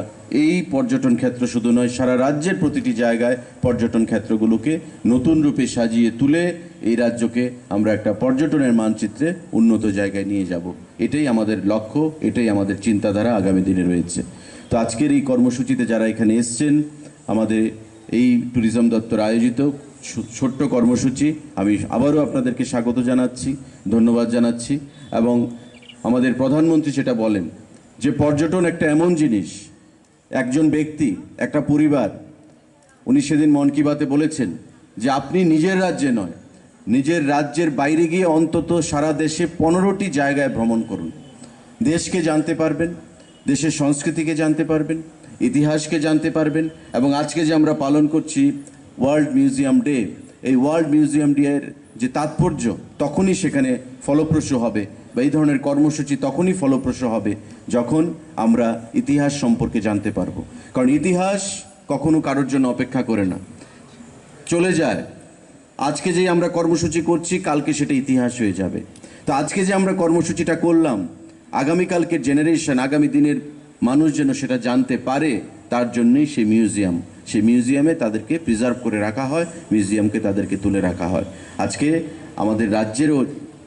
এই পর্যটন ক্ষেত্র শুধু নয়, সারা রাজ্যের প্রতিটি জায়গায় পর্যটন ক্ষেত্রগুলোকে নতুন রূপে সাজিয়ে তুলে এই রাজ্যকে আমরা একটা পর্যটনের মানচিত্রে উন্নত জায়গায় নিয়ে যাব। এটাই আমাদের লক্ষ্য, এটাই আমাদের চিন্তাধারা আগামী দিনে রয়েছে। তো আজকের এই কর্মসূচিতে যারা এখানে এসছেন, আমাদের এই ট্যুরিজম দপ্তর আয়োজিত ছো-, ছোট্ট কর্মসূচি, আমি আবারও আপনাদেরকে স্বাগত জানাচ্ছি, ধন্যবাদ জানাচ্ছি। এবং আমাদের প্রধানমন্ত্রী সেটা বলেন যে পর্যটন একটা এমন জিনিস, একজন ব্যক্তি, একটা পরিবার, উনি সেদিন মন কি বাতে বলেছেন যে আপনি নিজের রাজ্যে নয়, নিজের রাজ্যের বাইরে গিয়ে অন্তত সারা দেশে পনেরোটি জায়গায় ভ্রমণ করুন। দেশকে জানতে পারবেন, দেশের সংস্কৃতিকে জানতে পারবেন, ইতিহাসকে জানতে পারবেন। এবং আজকে যে আমরা পালন করছি ওয়ার্ল্ড মিউজিয়াম ডে, এই ওয়ার্ল্ড মিউজিয়াম ডে এর যে তাৎপর্য, তখনই সেখানে ফলপ্রসূ হবে, বা এই ধরনের কর্মসূচি তখনই ফলপ্রসূ হবে, যখন আমরা ইতিহাস সম্পর্কে জানতে পারবো। কারণ ইতিহাস কখনো কারোর জন্য অপেক্ষা করে না, চলে যায়। আজকে যে আমরা কর্মসূচি করছি, কালকে সেটা ইতিহাস হয়ে যাবে। তো আজকে যে আমরা কর্মসূচিটা করলাম, আগামীকালকের জেনারেশন, আগামী দিনের মানুষ যেন সেটা জানতে পারে, তার জন্যই সেই মিউজিয়াম। সেই মিউজিয়ামে তাদেরকে প্রিজার্ভ করে রাখা হয়, মিউজিয়ামকে তাদেরকে তুলে রাখা হয়। আজকে আমাদের রাজ্যেরও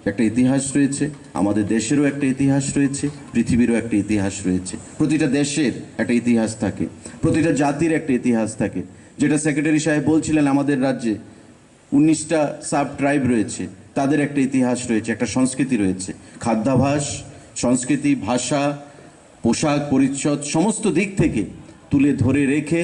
একটা ইতিহাস রয়েছে, আমাদের দেশেরও একটা ইতিহাস রয়েছে, পৃথিবীরও একটা ইতিহাস রয়েছে। প্রতিটা দেশের একটা ইতিহাস থাকে, প্রতিটা জাতির একটা ইতিহাস থাকে। যেটা সেক্রেটারি সাহেব বলছিলেন, আমাদের রাজ্যে উনিশটা সাব ট্রাইব রয়েছে, তাদের একটা ইতিহাস রয়েছে, একটা সংস্কৃতি রয়েছে। খাদ্যাভ্যাস, সংস্কৃতি, ভাষা, পোশাক পরিচ্ছদ সমস্ত দিক থেকে তুলে ধরে রেখে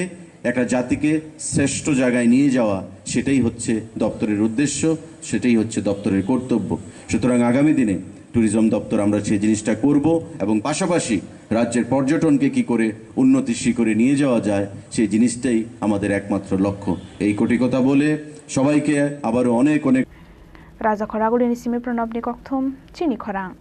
একটা জাতিকে শ্রেষ্ঠ জায়গায় নিয়ে যাওয়া, সেটাই হচ্ছে দপ্তরের উদ্দেশ্য, সেটাই হচ্ছে দপ্তরের কর্তব্য। সুতরাং আগামী দিনে ট্যুরিজম দপ্তর আমরা সেই জিনিসটা করব এবং পাশাপাশি রাজ্যের পর্যটনকে কি করে উন্নতির শিখরে নিয়ে যাওয়া যায়, সেই জিনিসটাই আমাদের একমাত্র লক্ষ্য। এই কটি কথা বলে সবাইকে আবারও অনেক অনেক Raja Khoragulini simi Pranabni kokthum chini khorang.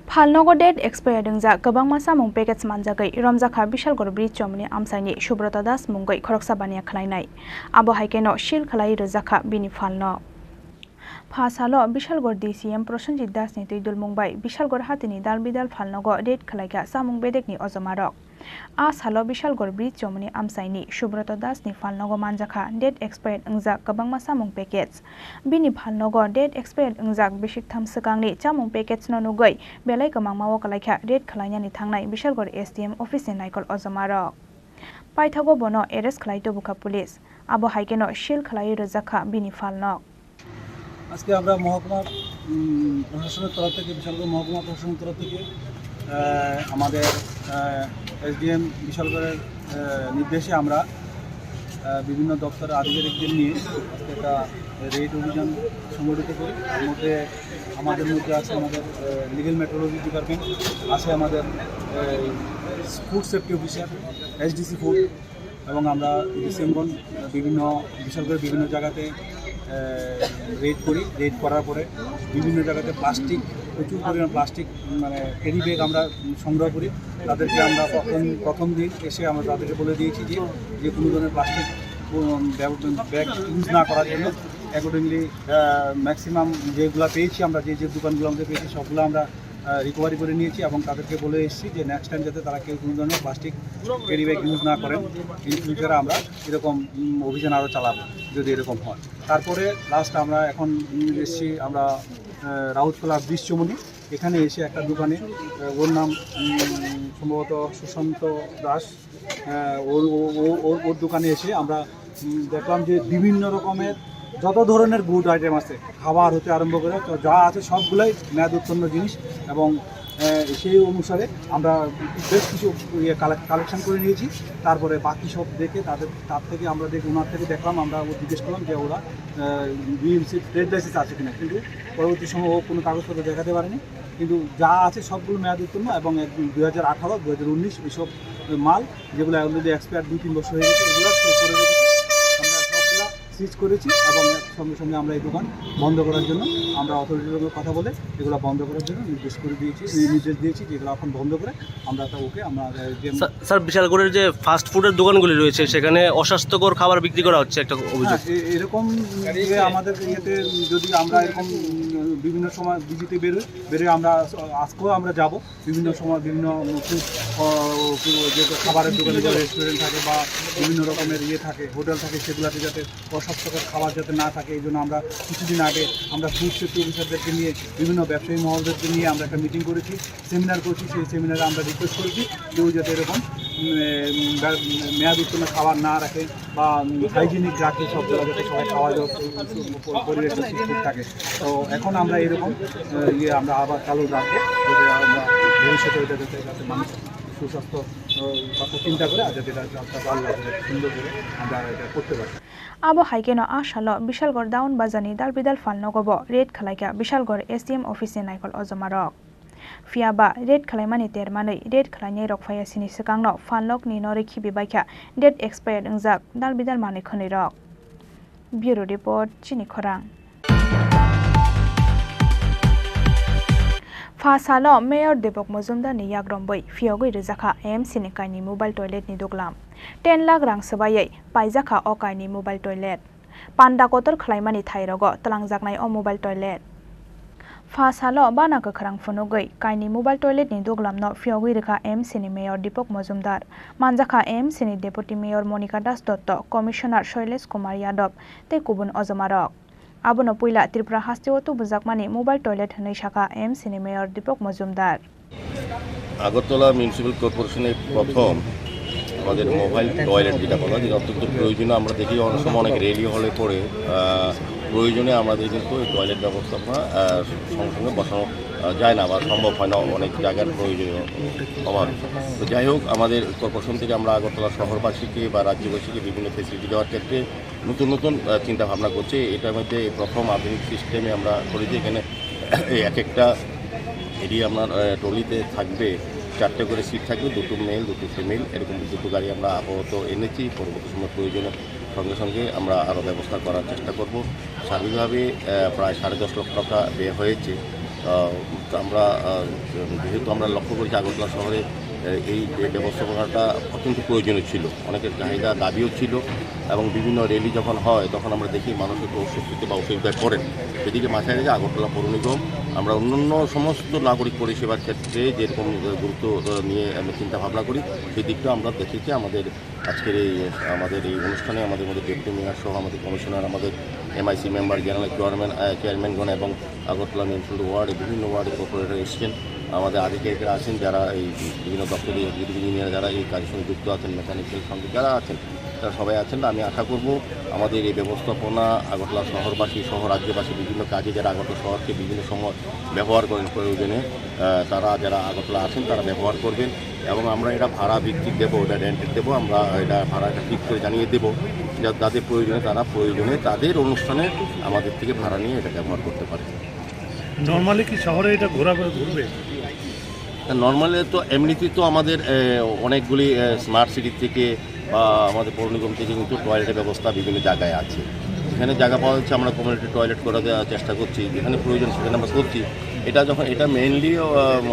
Phalnogo date expired wngjak kwbangma chamung package manjagwi romjakha Bishalgarh Bridge chomoni amchaini Subrata Das mungwi khoroksa baniya khwlainai. Abo hai kheno seal khwlaiwi rwjakha bini phalno. Pha salo Bishalgarh D C M Prosenjit Das ni twi dulmung bai Bishalgarh hatini dal bidal phalnogo raid khwlaikha chamung bedekni ojomarok. A salo Bishalgarh Bridge chomoni amchaini Subrata Das ni phalnogo manjakha date expired wngjak kwbangma chamung package. Bini phalnogo date expired wngjak bisik tham swkangni chamung package no nugwi belai kwmangma o kwlaikha raid khwlainani thangnai Bishalgarh S D M office ni naikol ojomarok. Paithago bono arrest khwlai tubukha police. Abo hai kheno seal khwlaiwi rwjakha bini phalno. আজকে আমরা মহকুমা, উম, প্রশাসনের তরফ থেকে, বিশালগড় মহকুমা প্রশাসনের তরফ থেকে, আহ, আমাদের, আহ, এসডিএম বিশালগড়ের, আহ, নির্দেশে আমরা, আহ, বিভিন্ন দপ্তরের আধিকারিকদের নিয়ে আজকে একটা রেড অভিযান সংগঠিত করি। তার মধ্যে আমাদের মধ্যে আছে আমাদের, আহ, লিগ্যাল মেট্রোলজি ডিপার্টমেন্ট, আছে আমাদের, আহ, food safety officer, SDC food, এবং আমরা ডিসেম্বর বিভিন্ন, বিশাল করে বিভিন্ন জায়গাতে, আহ, রেড করি। রেড করার পরে বিভিন্ন জায়গাতে প্লাস্টিক, প্রচুর পরিমাণ প্লাস্টিক, মানে, ক্যারি ব্যাগ আমরা সংগ্রহ করি। তাদেরকে আমরা প্রথম, প্রথম দিন এসে আমরা তাদেরকে বলে দিয়েছি যে, যে কোনো ধরনের প্লাস্টিক, উম, ব্যব-, ব্যাগ ইউজ না করার জন্য। অ্যাকর্ডিংলি, আহ, ম্যাক্সিমাম যেগুলা পেয়েছি আমরা, যে, যে দোকানগুলো আমাদের পেয়েছি, সবগুলো আমরা আহ, রিকভারি করে নিয়েছি এবং তাদেরকে বলে এসেছি যে নেক্সট টাইম যাতে তারা কেউ কোনো ধরনের প্লাস্টিক ক্যারি ব্যাগ ইউজ না করেন। ইন ফিউচারে আমরা এরকম, উম, অভিযান আরও চালাবো যদি এরকম হয়। তারপরে লাস্ট আমরা এখন, উম, এসেছি আমরা, আহ, রাউতখোলা বিশ চমনি, এখানে এসে একটা দোকানে, আহ, ওর নাম, উম, সম্ভবত সুশান্ত দাস, আহ, ওর, ও-, ও-, ওর, ওর দোকানে এসে আমরা, উম, দেখলাম যে বিভিন্ন রকমের যত ধরনের গুড আইটেম আছে, খাবার হতে আরম্ভ করে তো যা আছে সবগুলাই মেয়াদ উত্তীর্ণ জিনিস। এবং, আহ, সেই অনুসারে আমরা বেশ কিছু ইয়ে কালেক-, কালেকশন করে নিয়েছি। তারপরে বাকি সব দেখে তাদের, তার থেকে আমরা দেখ-, ওনার থেকে দেখলাম, আমরা ও জিজ্ঞেস করলাম যে ওরা, আহ, বিএমসি ট্রেড লাইসেন্স আছে কিনা, কিন্তু পরবর্তী সময় ও কোনো কাগজপত্র দেখাতে পারেনি। কিন্তু যা আছে সবগুলো মেয়াদ উত্তীর্ণ এবং এক-, দুই হাজার আঠারো, দুই হাজার উনিশ এইসব মাল, যেগুলো অলরেডি এক্সপায়ার দুই তিন বছর হয়ে গেছে, এগুলো স্টক করে রেখেছি। আমরা সবগুলো সিজ করেছি এবং সঙ্গে সঙ্গে আমরা এই দোকান বন্ধ করার জন্য আমরা অথরিটির সঙ্গে কথা বলে এগুলো বন্ধ করার জন্য নির্দেশ করে দিয়েছি, এই নির্দেশ দিয়েছি যে এগুলো এখন বন্ধ করে আমরা তা ওকে আমরা, আহ, যে স্যার, স্যার, বিশালগড়ের যে ফাস্ট ফুডের দোকানগুলি রয়েছে, সেখানে অস্বাস্থ্যকর খাবার বিক্রি করা হচ্ছে, একটা অভিযোগ। হ্যাঁ, এ-, এরকম যে আমাদের ইয়েতে যদি আমরা এরকম, উম, বিভিন্ন সময় ভিজিটে বেরোই, বেরোয় আমরা আজকেও আমরা যাব বিভিন্ন সময় বিভিন্ন ফুড, আহ, যে খাবারের দোকানে বা রেস্টুরেন্ট থাকে বা বিভিন্ন রকমের ইয়ে থাকে, হোটেল থাকে, সেগুলোতে যাতে অস্বাস্থ্যকর খাবার যাতে না থাকে, এই জন্য আমরা কিছুদিন আগে আমরা ফুড সেফটি অফিসারদেরকে নিয়ে, বিভিন্ন ব্যবসায়ী মহলদেরকে নিয়ে আমরা একটা মিটিং করেছি, সেমিনার করছি। সেই সেমিনারে আমরা রিকোয়েস্ট করেছি কেউ যাতে এরকম, উম, উম, মেয়াদ উত্তীর্ণ খাবার না রাখে বা, উম, হাইজিনিক রাখে, সব জায়গায় যাতে সবাই খাওয়া দাওয়া পরিবেশ ঠিক থাকে। তো এখন আমরা এরকম, আহ, ইয়ে আমরা আবার চালু রাখবো, যাতে আমরা ভবিষ্যতে এটা যাতে, যাতে মানুষ সুস্বাস্থ্য, আহ, কথা চিন্তা করে আর যাতে এটা একটা ভালো লাগে, সুন্দর করে আমরা এটা করতে পারি। Abo hai kheno a salo Bishalgarh Down Bazar ni dal bidal phalnogo bo raid khwlaikha Bishalgarh S D M office ni naikol ojomarok. Phiya ba raid khwlaimani termanwi raid khwlainairok phaiya sini swkangno phalnokni norwi khibibaikha date expired wngjak dal bidal manwi khwnwirok. Bureau Report, Chini Khorang. Pha salo Mayor Deepak Majumdar ni yagrombwi phiyogwi rwjakha A M C ni kaini mobile toilet ni duglam. Ten lakh rang swbaiwi paijakha o kaini mobile toilet. Panda kotor khwlaimani thairogo twlangjaknai o mobile toilet. Pha salo bana kwkhwrang phunugwi kaini mobile toilet ni duglamno phiyogwi rwkha A M C ni Mayor Deepak Majumdar, manjakha A M C ni Deputy Mayor Monika Das Dotto, Commissioner Shailesh Kumar Yadav tei kubun ojomarok. Abono puila Tripura hasteo tubujakmani mobile toilet hwnwi sakha A M C ni Mayor Deepak Majumdar. Agartala municipal কর্পোরেশনে প্রথম আমাদের mobile toilet যেটা বলা, যেটা অত্যন্ত প্রয়োজনীয়। আমরা দেখি অনেক সময় অনেক র্যালি হলে পরে, আহ, প্রয়োজনে আমাদের কিন্তু এই টয়লেট ব্যবস্থাপনা আহ, সঙ্গে সঙ্গে বসানো আহ, যায় না বা সম্ভব হয় না অনেক জায়গার প্রয়োজনীয় অভাবে। তো যাই হোক, আমাদের কর্পোরেশন থেকে আমরা আগরতলা শহরবাসীকে বা রাজ্যবাসীকে বিভিন্ন ফেসিলিটি দেওয়ার ক্ষেত্রে নতুন নতুন আহ, চিন্তা ভাবনা করছি। এটার মধ্যে এই প্রথম আধুনিক সিস্টেমে আমরা করেছি। এখানে এই এক একটা এরিয়া আপনার আহ, ট্রলিতে থাকবে, চারটে করে সিট থাকবে, দুটো মেল দুটো ফিমেল, এরকম দুটো গাড়ি আমরা আপাতত এনেছি। পরবর্তী সময় প্রয়োজনে সঙ্গে সঙ্গে আমরা আরও ব্যবস্থা করার চেষ্টা করব। সার্বিকভাবে আহ, প্রায় সাড়ে দশ লক্ষ টাকা ব্যয় হয়েছে। আহ, তো আমরা আহ, যেহেতু আমরা লক্ষ্য করেছি আগরতলা শহরে আহ, এই যে ব্যবস্থাপনাটা অত্যন্ত প্রয়োজনীয় ছিল, অনেকের চাহিদা দাবিও ছিল, এবং বিভিন্ন র্যালি যখন হয় তখন আমরা দেখি মানুষ একটু অস্বস্তিতে বা অসুবিধায় পড়েন। সেদিকে মাথায় রেখে আগরতলা পৌর নিগম আমরা অন্যান্য সমস্ত নাগরিক পরিষেবার ক্ষেত্রে যেরকম আহ, গুরুত্ব আহ, নিয়ে আমরা চিন্তা ভাবনা করি, সেই দিকটা আমরা দেখেছি। আমাদের আজকের এই আমাদের এই অনুষ্ঠানে আমাদের মধ্যে ডেপুটি মেয়র সহ আমাদের কমিশনার, আমাদের এমআইসি মেম্বার, জেনারেল চেয়ারম্যান আহ, চেয়ারম্যানগণ এবং আগরতলা মিউনিসিপ্যালিটি ওয়ার্ডে বিভিন্ন ওয়ার্ডের কর্পোরেটর এসেছেন, আমাদের আধিকারিকরা আছেন, যারা এই বিভিন্ন দপ্তরের এক্সিকিউটিভ ইঞ্জিনিয়ার যারা এই কাজের সঙ্গে যুক্ত আছেন, মেকানিক্যাল সঙ্গে যারা আছেন, তারা সবাই আছেন। আমি আশা করব আমাদের এই ব্যবস্থাপনা আগরতলা শহরবাসী সহ রাজ্যবাসী বিভিন্ন কাজে যারা আগরতলা শহরকে বিভিন্ন সময় ব্যবহার করেন প্রয়োজনে, আহ, তারা যারা আগরতলা আছেন তারা ব্যবহার করবেন। এবং আমরা এটা ভাড়া ভিত্তিক দেবো, এটা রেন্টেড দেবো, আমরা এটা ভাড়াটা ঠিক করে জানিয়ে দেবো, যা- যাদের প্রয়োজনে তারা প্রয়োজনে তাদের অনুষ্ঠানে আমাদের থেকে ভাড়া নিয়ে এটা ব্যবহার করতে পারে। নর্মালি কি শহরে এটা ঘোরাঘুরি ঘুরবে? নর্মালি তো এমনিতেই তো আমাদের আহ, অনেকগুলি স্মার্ট সিটি থেকে বা আমাদের পৌর নিগম থেকে কিন্তু টয়লেটের ব্যবস্থা বিভিন্ন জায়গায় আছে। যেখানে জায়গা পাওয়া যাচ্ছে আমরা কমিউনিটি টয়লেট করে দেওয়ার চেষ্টা করছি, যেখানে প্রয়োজন সেখানে আমরা করছি। এটা যখন এটা মেইনলি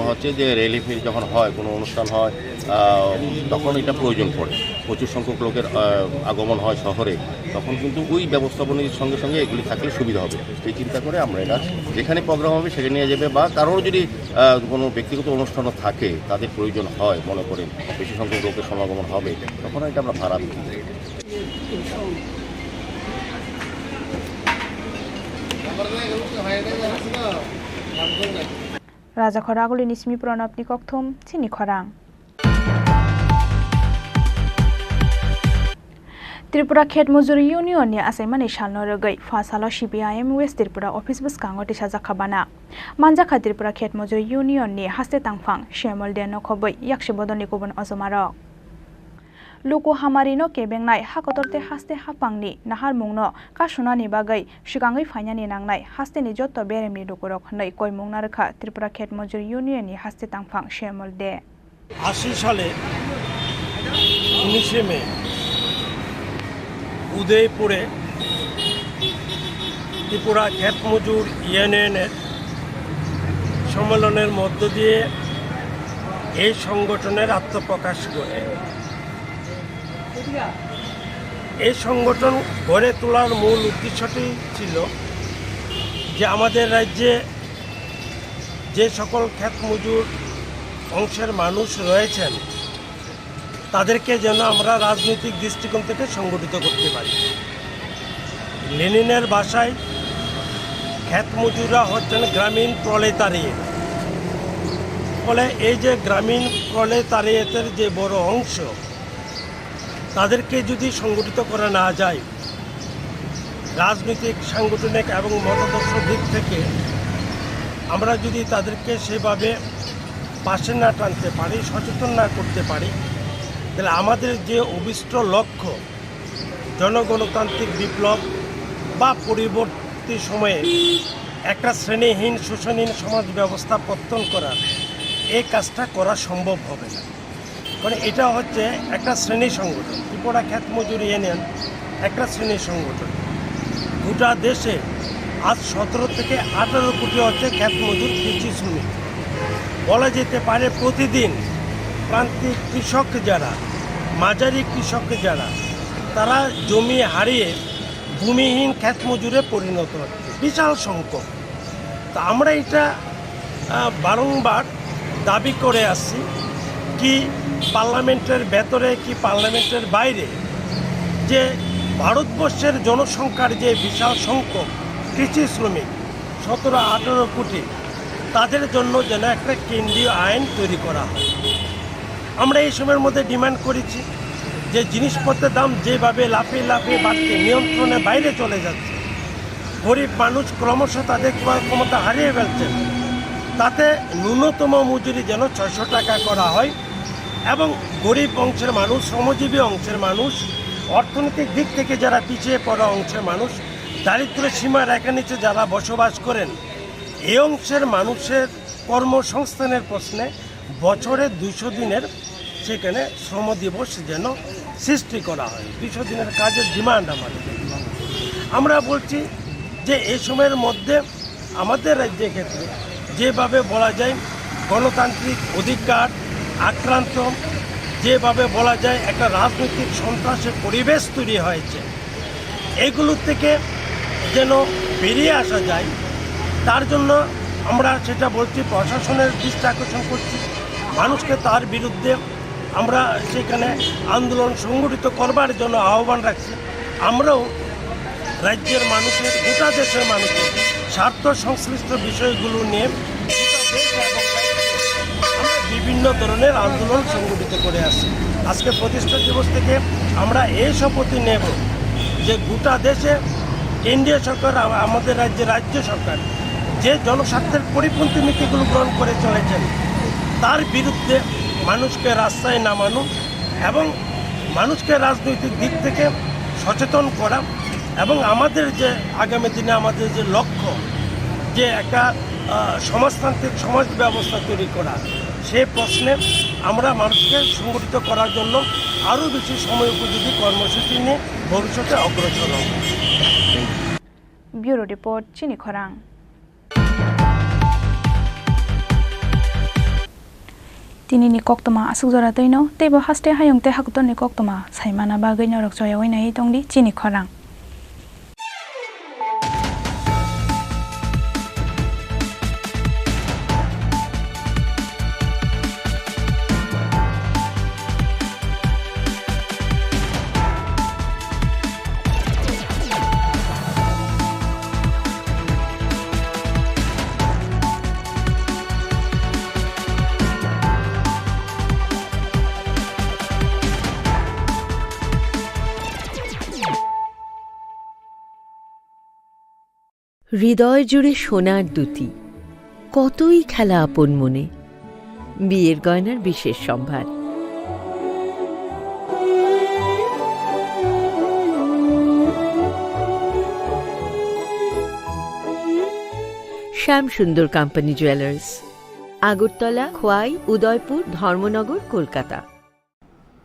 হচ্ছে যে র্যালি ফেরি যখন হয়, কোনো অনুষ্ঠান হয়, আহ, তখন এটা প্রয়োজন পড়ে, প্রচুর সংখ্যক লোকের আহ, আগমন হয় শহরে, তখন কিন্তু ওই ব্যবস্থাপনার সঙ্গে সঙ্গে এগুলি থাকলে সুবিধা হবে। সেই চিন্তা করে আমরা এটা যেখানে প্রোগ্রাম হবে সেখানে নিয়ে যাবে, বা কারোর যদি আহ, কোনো ব্যক্তিগত অনুষ্ঠানও থাকে, তাদের প্রয়োজন হয়, মনে করেন বেশি সংখ্যক লোকের সমাগমন হবে, তখন এটা আমরা ভাড়া দিই। Raja Khoraguli ni simi Pranab ni kokthum chini khorang. Tripura Khet Mojuri Union ni achaimani salno rwgwi pha salo C P I M West Tripura office bwskango tisajak kha bana. Manjakha Tripura Khet Mojuri Union ni haste tangphang Shyamol De nokhobwi yakse bodolni kubun ojomarok. Luku hamarino kebengnai hakotor tei haste haphangni naharmungno kasunani bagwi swkangwi phainani nangnai hasteni joto beremni lukurok hwnwi koimung narwkha Tripura Khet Mojuri Union ni haste tangphang Shyamol De. আশি সালে উনিশে মে উদয়পুরে ত্রিপুরা ক্ষেত মজুর ইউনিয়নের সম্মেলনের মধ্য দিয়ে এই সংগঠনের আত্মপ্রকাশ ঘটে। এই সংগঠন গড়ে তোলার মূল উদ্দেশ্যটি ছিল যে আমাদের রাজ্যে যে সকল ক্ষেত মজুর অংশের মানুষ রয়েছেন, তাদেরকে যেন আমরা রাজনৈতিক দৃষ্টিকোণ থেকে সংগঠিত করতে পারি। লেনিনের ভাষায় ক্ষেত মজুররা হচ্ছেন গ্রামীণ প্রলেতারিয়েট। ফলে এই যে গ্রামীণ প্রলেতারিয়েটের যে বড় অংশ, তাদেরকে যদি সংগঠিত করা না যায়, রাজনৈতিক, সাংগঠনিক এবং মতাদর্শ দিক থেকে আমরা যদি তাদেরকে সেভাবে পাশে না টানতে পারি, সচেতন না করতে পারি, তাহলে আমাদের যে অভীষ্ট লক্ষ্য, জনগণতান্ত্রিক বিপ্লব বা পরবর্তী সময়ে একটা শ্রেণীহীন, শোষণহীন সমাজ ব্যবস্থা পত্তন করার এই কাজটা করা সম্ভব হবে না। মানে, এটা হচ্ছে একটা শ্রেণী সংগঠন, ত্রিপুরা ক্ষেত মজুর ইউনিয়ন একটা শ্রেণী সংগঠন। গোটা দেশে আজ সতেরো থেকে আঠারো কোটি হচ্ছে ক্ষেত মজুর কৃষি শ্রমিক। বলা যেতে পারে প্রতিদিন প্রান্তিক কৃষক যারা, মাঝারি কৃষক যারা, তারা জমি হারিয়ে ভূমিহীন ক্ষেত মজুরে পরিণত হচ্ছে, বিশাল সংখ্যক। তা আমরা এটা, আহ, বারংবার দাবি করে আসছি, কি পার্লামেন্টের ভেতরে কি পার্লামেন্টের বাইরে যে ভারতবর্ষের জনসংখ্যার যে বিশাল সংখ্যক কৃষি শ্রমিক, সতেরো আঠারো কোটি, তাদের জন্য যেন একটা কেন্দ্রীয় আইন তৈরি করা হয়। আমরা এই সময়ের মধ্যে ডিমান্ড করেছি যে জিনিসপত্রের দাম যেভাবে লাফিয়ে লাফিয়ে বাড়ছে, নিয়ন্ত্রণের বাইরে চলে যাচ্ছে, গরিব মানুষ ক্রমশ তাদের ক্রয় ক্ষমতা হারিয়ে ফেলছেন। তাতে ন্যূনতম মজুরি যেন ছয়শো টাকা করা হয় এবং গরিব অংশের মানুষ, শ্রমজীবী অংশের মানুষ, অর্থনৈতিক দিক থেকে যারা পিছিয়ে পড়া অংশের মানুষ, দারিদ্র সীমারেখার নিচে যারা বসবাস করেন, এই অংশের মানুষের কর্মসংস্থানের প্রশ্নে বছরে দুইশো দিনের সেখানে শ্রম দিবস যেন সৃষ্টি করা হয়। দুইশো দিনের কাজের ডিমান্ড আমাদের। আমরা বলছি যে এই সময়ের মধ্যে আমাদের রাজ্যের ক্ষেত্রে যেভাবে বলা যায় গণতান্ত্রিক অধিকার আক্রান্ত, যেভাবে বলা যায় একটা রাজনৈতিক সন্ত্রাসের পরিবেশ তৈরি হয়েছে, এগুলো থেকে যেন বেরিয়ে আসা যায়, তার জন্য আমরা সেটা বলছি, প্রশাসনের দৃষ্টি আকর্ষণ করছি, মানুষকে তার বিরুদ্ধে আমরা সেখানে আন্দোলন সংগঠিত করবার জন্য আহ্বান রাখছি। আমরাও রাজ্যের মানুষের, গোটা দেশের মানুষের স্বার্থ সংশ্লিষ্ট বিষয়গুলো নিয়ে গোটা দেশ এবং রাজ্যে আমরা বিভিন্ন ধরনের আন্দোলন সংগঠিত করে আসছি। আজকে প্রতিষ্ঠা দিবস থেকে আমরা এই শপথই নেব যে গোটা দেশে কেন্দ্রীয় সরকার, আ-, আমাদের রাজ্যে রাজ্য সরকার যে জনস্বার্থের পরিপন্থী নীতিগুলো গ্রহণ করে চলেছেন, তার বিরুদ্ধে মানুষকে রাস্তায় নামানো এবং মানুষকে রাজনৈতিক দিক থেকে সচেতন করা এবং আমাদের যে আগামী দিনে আমাদের যে লক্ষ্য, যে একটা, আহ, সমাজতান্ত্রিক সমাজ ব্যবস্থা তৈরি করা, সেই প্রশ্নে আমরা মানুষকে সংগঠিত করার জন্য আরও বেশি সময় উপযোগী কর্মসূচি নিয়ে ভবিষ্যতে অগ্রসর হব। Bureau Report, Chini Khorang. Tinini koktwma aswk jora twino, teibo haste hayung tei hakutorni koktwma saimana bagwi norok choyaui naiwi tongdi chini khorang. হৃদয় জুড়ে সোনার দ্যুতি, কতই খেলা আপন মনে। বিয়ের গয়নার বিশেষ সম্ভার। শ্যাম সুন্দর কোম্পানি জুয়েলার্স, আগরতলা, খোয়াই, উদয়পুর, ধর্মনগর, কলকাতা।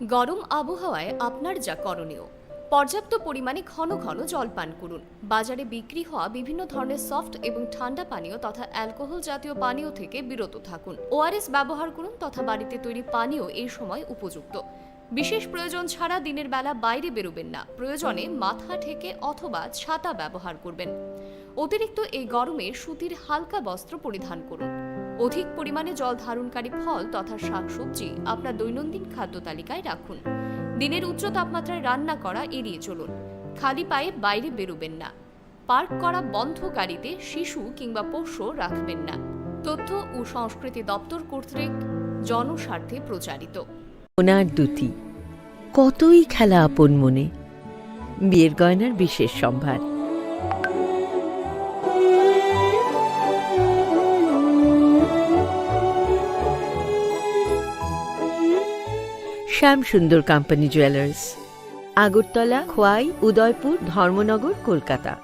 গরম আবহাওয়ায় আপনার যা করণীয়, পর্যাপ্ত পরিমাণে ঘন ঘন জল পান করুন। বাজারে বিক্রি হওয়া বিভিন্ন ধরনের সফট এবং ঠান্ডা পানীয় তথা অ্যালকোহল জাতীয় পানীয় থেকে বিরত থাকুন। ওআরএস ব্যবহার করুন তথা বাড়িতে তৈরি পানীয় এই সময় উপযুক্ত। বিশেষ প্রয়োজন ছাড়া দিনের বেলা বাইরে বেরোবেন না। প্রয়োজনে মাথা ঢেকে অথবা ছাতা ব্যবহার করবেন। অতিরিক্ত এই গরমে সুতির হালকা বস্ত্র পরিধান করুন। অধিক পরিমাণে জল ধারণকারী ফল তথা শাকসবজি আপনার দৈনন্দিন খাদ্য তালিকায় রাখুন। দিনের উচ্চ তাপমাত্রায় রান্না করা এড়িয়ে চলুন। খালি পায়ে বাইরে বেরোবেন না। পার্ক করা বন্ধ গাড়িতে শিশু কিংবা পোষ্য রাখবেন না। তথ্য ও সংস্কৃতি দপ্তর কর্তৃক জনস্বার্থে প্রচারিত। সোনার দ্যুতি, কতই খেলা আপন মনে। বিয়ের গয়নার বিশেষ সম্ভার। শ্যাম সুন্দর কোম্পানি জুয়েলার্স, আগরতলা, খোয়াই, উদয়পুর, ধর্মনগর, কলকাতা।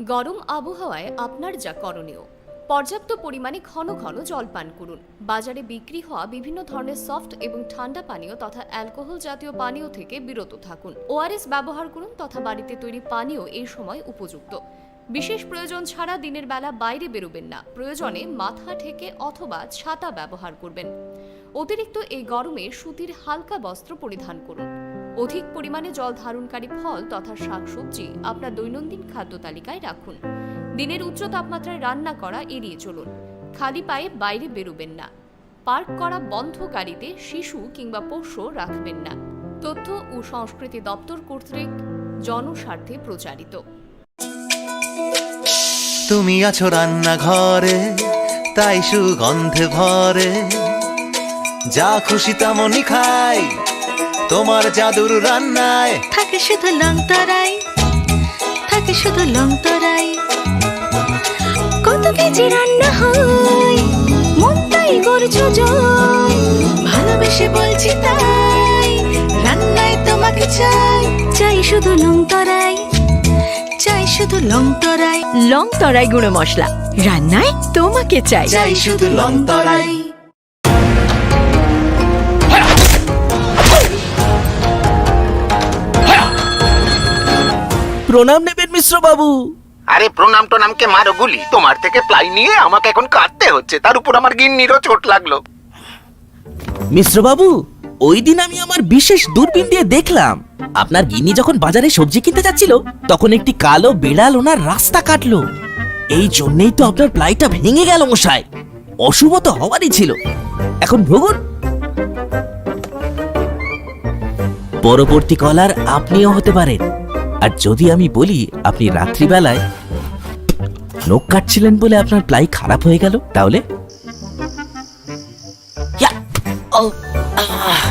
গরম আবহাওয়ায় আপনার যা করণীয়, পর্যাপ্ত পরিমাণে ঘন ঘন জল পান করুন। বাজারে বিক্রি হওয়া বিভিন্ন ধরনের সফট এবং ঠান্ডা পানীয় তথা অ্যালকোহল জাতীয় পানীয় থেকে বিরত থাকুন। ওআরএস ব্যবহার করুন তথা বাড়িতে তৈরি পানীয় এই সময় উপযুক্ত। বিশেষ প্রয়োজন ছাড়া দিনের বেলা বাইরে বেরোবেন না। প্রয়োজনে মাথা ঢেকে অথবা ছাতা ব্যবহার করবেন। অতিরিক্ত এই গরমে সুতির হালকা বস্ত্র পরিধান করুন। অধিক পরিমাণে জল ধারণকারী ফল তথা শাকসবজি আপনার দৈনন্দিন খাদ্য তালিকায় রাখুন। দিনের উচ্চ তাপমাত্রায় রান্না করা এড়িয়ে চলুন। খালি পায়ে বাইরে বেরোবেন না। পার্ক করা বন্ধ গাড়িতে শিশু কিংবা পোষ্য রাখবেন না। তথ্য ও সংস্কৃতি দপ্তর কর্তৃক জনস্বার্থে প্রচারিত। তুমি আছো রান্নাঘরে, তাই সুগন্ধে ভরে। যা খুশি তেমনই খাই, তোমার জাদুর রান্নায় থাকে শুধু লংতরাই। থাকে শুধু লং তরাই। কত কেজি রান্না হয়, মনটাই করছো জয়। ভালোবেসে বলছি তাই, রান্নায় তোমাকে চাই। চাই শুধু লং তরাই, চাই শুধু লং তরাই। লং তরাই গুঁড়ো মশলা, রান্নায় তোমাকে চাই। চাই শুধু লং তরাই। প্রণাম নেবেন মিশ্র বাবু। আরে, প্রণাম টোনামকে মারো গুলি, তোমার থেকে প্লাই নিয়ে আমাকে এখন কাঁদতে হচ্ছে, তার উপর আমার গিন্নিরও চোট লাগলো। মিশ্র বাবু, ওই দিন আমি আমার বিশেষ দূরবীন দিয়ে দেখলাম, আপনার গিন্নি যখন বাজারে সবজি কিনতে যাচ্ছিল, তখন একটি কালো বিড়াল ওনার রাস্তা কাটলো। এই জন্যই তো আপনার প্লাইটা ভেঙে গেল মশাই। অশুভ তো হওয়ারই ছিল। এখন ভুগুন। পরবর্তী কলার আপনিও হতে পারেন। আর যদি আমি বলি আপনি রাত্রিবেলায় নখ কাটছিলেন বলে আপনার প্লাই খারাপ হয়ে গেল, তাহলে? ইয়া! ও! আহ!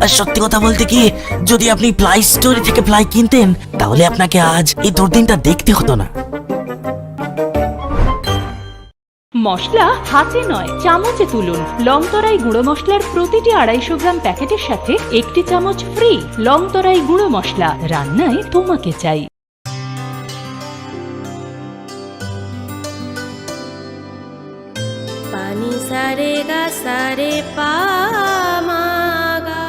আর সত্যি কথা বলতে কি, যদি আপনি প্লাই স্টোরি থেকে প্লাই কিনতেন, তাহলে আপনাকে আজ এই দুর্দিনটা দেখতে হতো না। মশলা হাতে নয়, চামচে তুলুন। লং তরাই গুঁড়ো মশলার প্রতিটি আড়াইশো গ্রাম প্যাকেটের সাথে একটি চামচ ফ্রি। লং তরাই গুঁড়ো মশলা, রান্নায় তোমাকে চাই। Pani sare ga sare pa ma ga.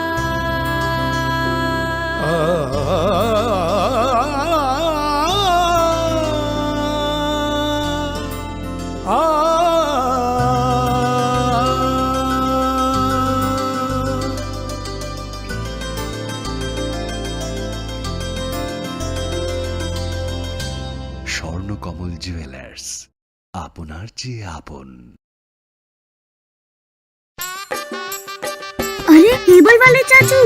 Swarnakamal jewellers, আপনার চেয়ে আপন। अरे, केबल वाले चाचू।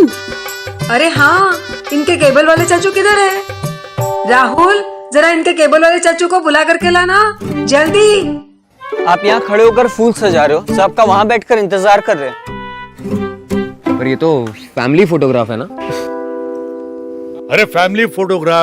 अरे हाँ, इनके केबल वाले चाचू किधर है? राहुल, जरा इनके केबल वाले चाचू को बुला करके लाना, जल्दी। आप यहाँ खड़े होकर फूल सजा रहे हो, सबका वहाँ बैठकर इंतजार कर रहे हैं। पर ये तो फैमिली फोटोग्राफ है ना? अरे, फैमिली फोटोग्राफ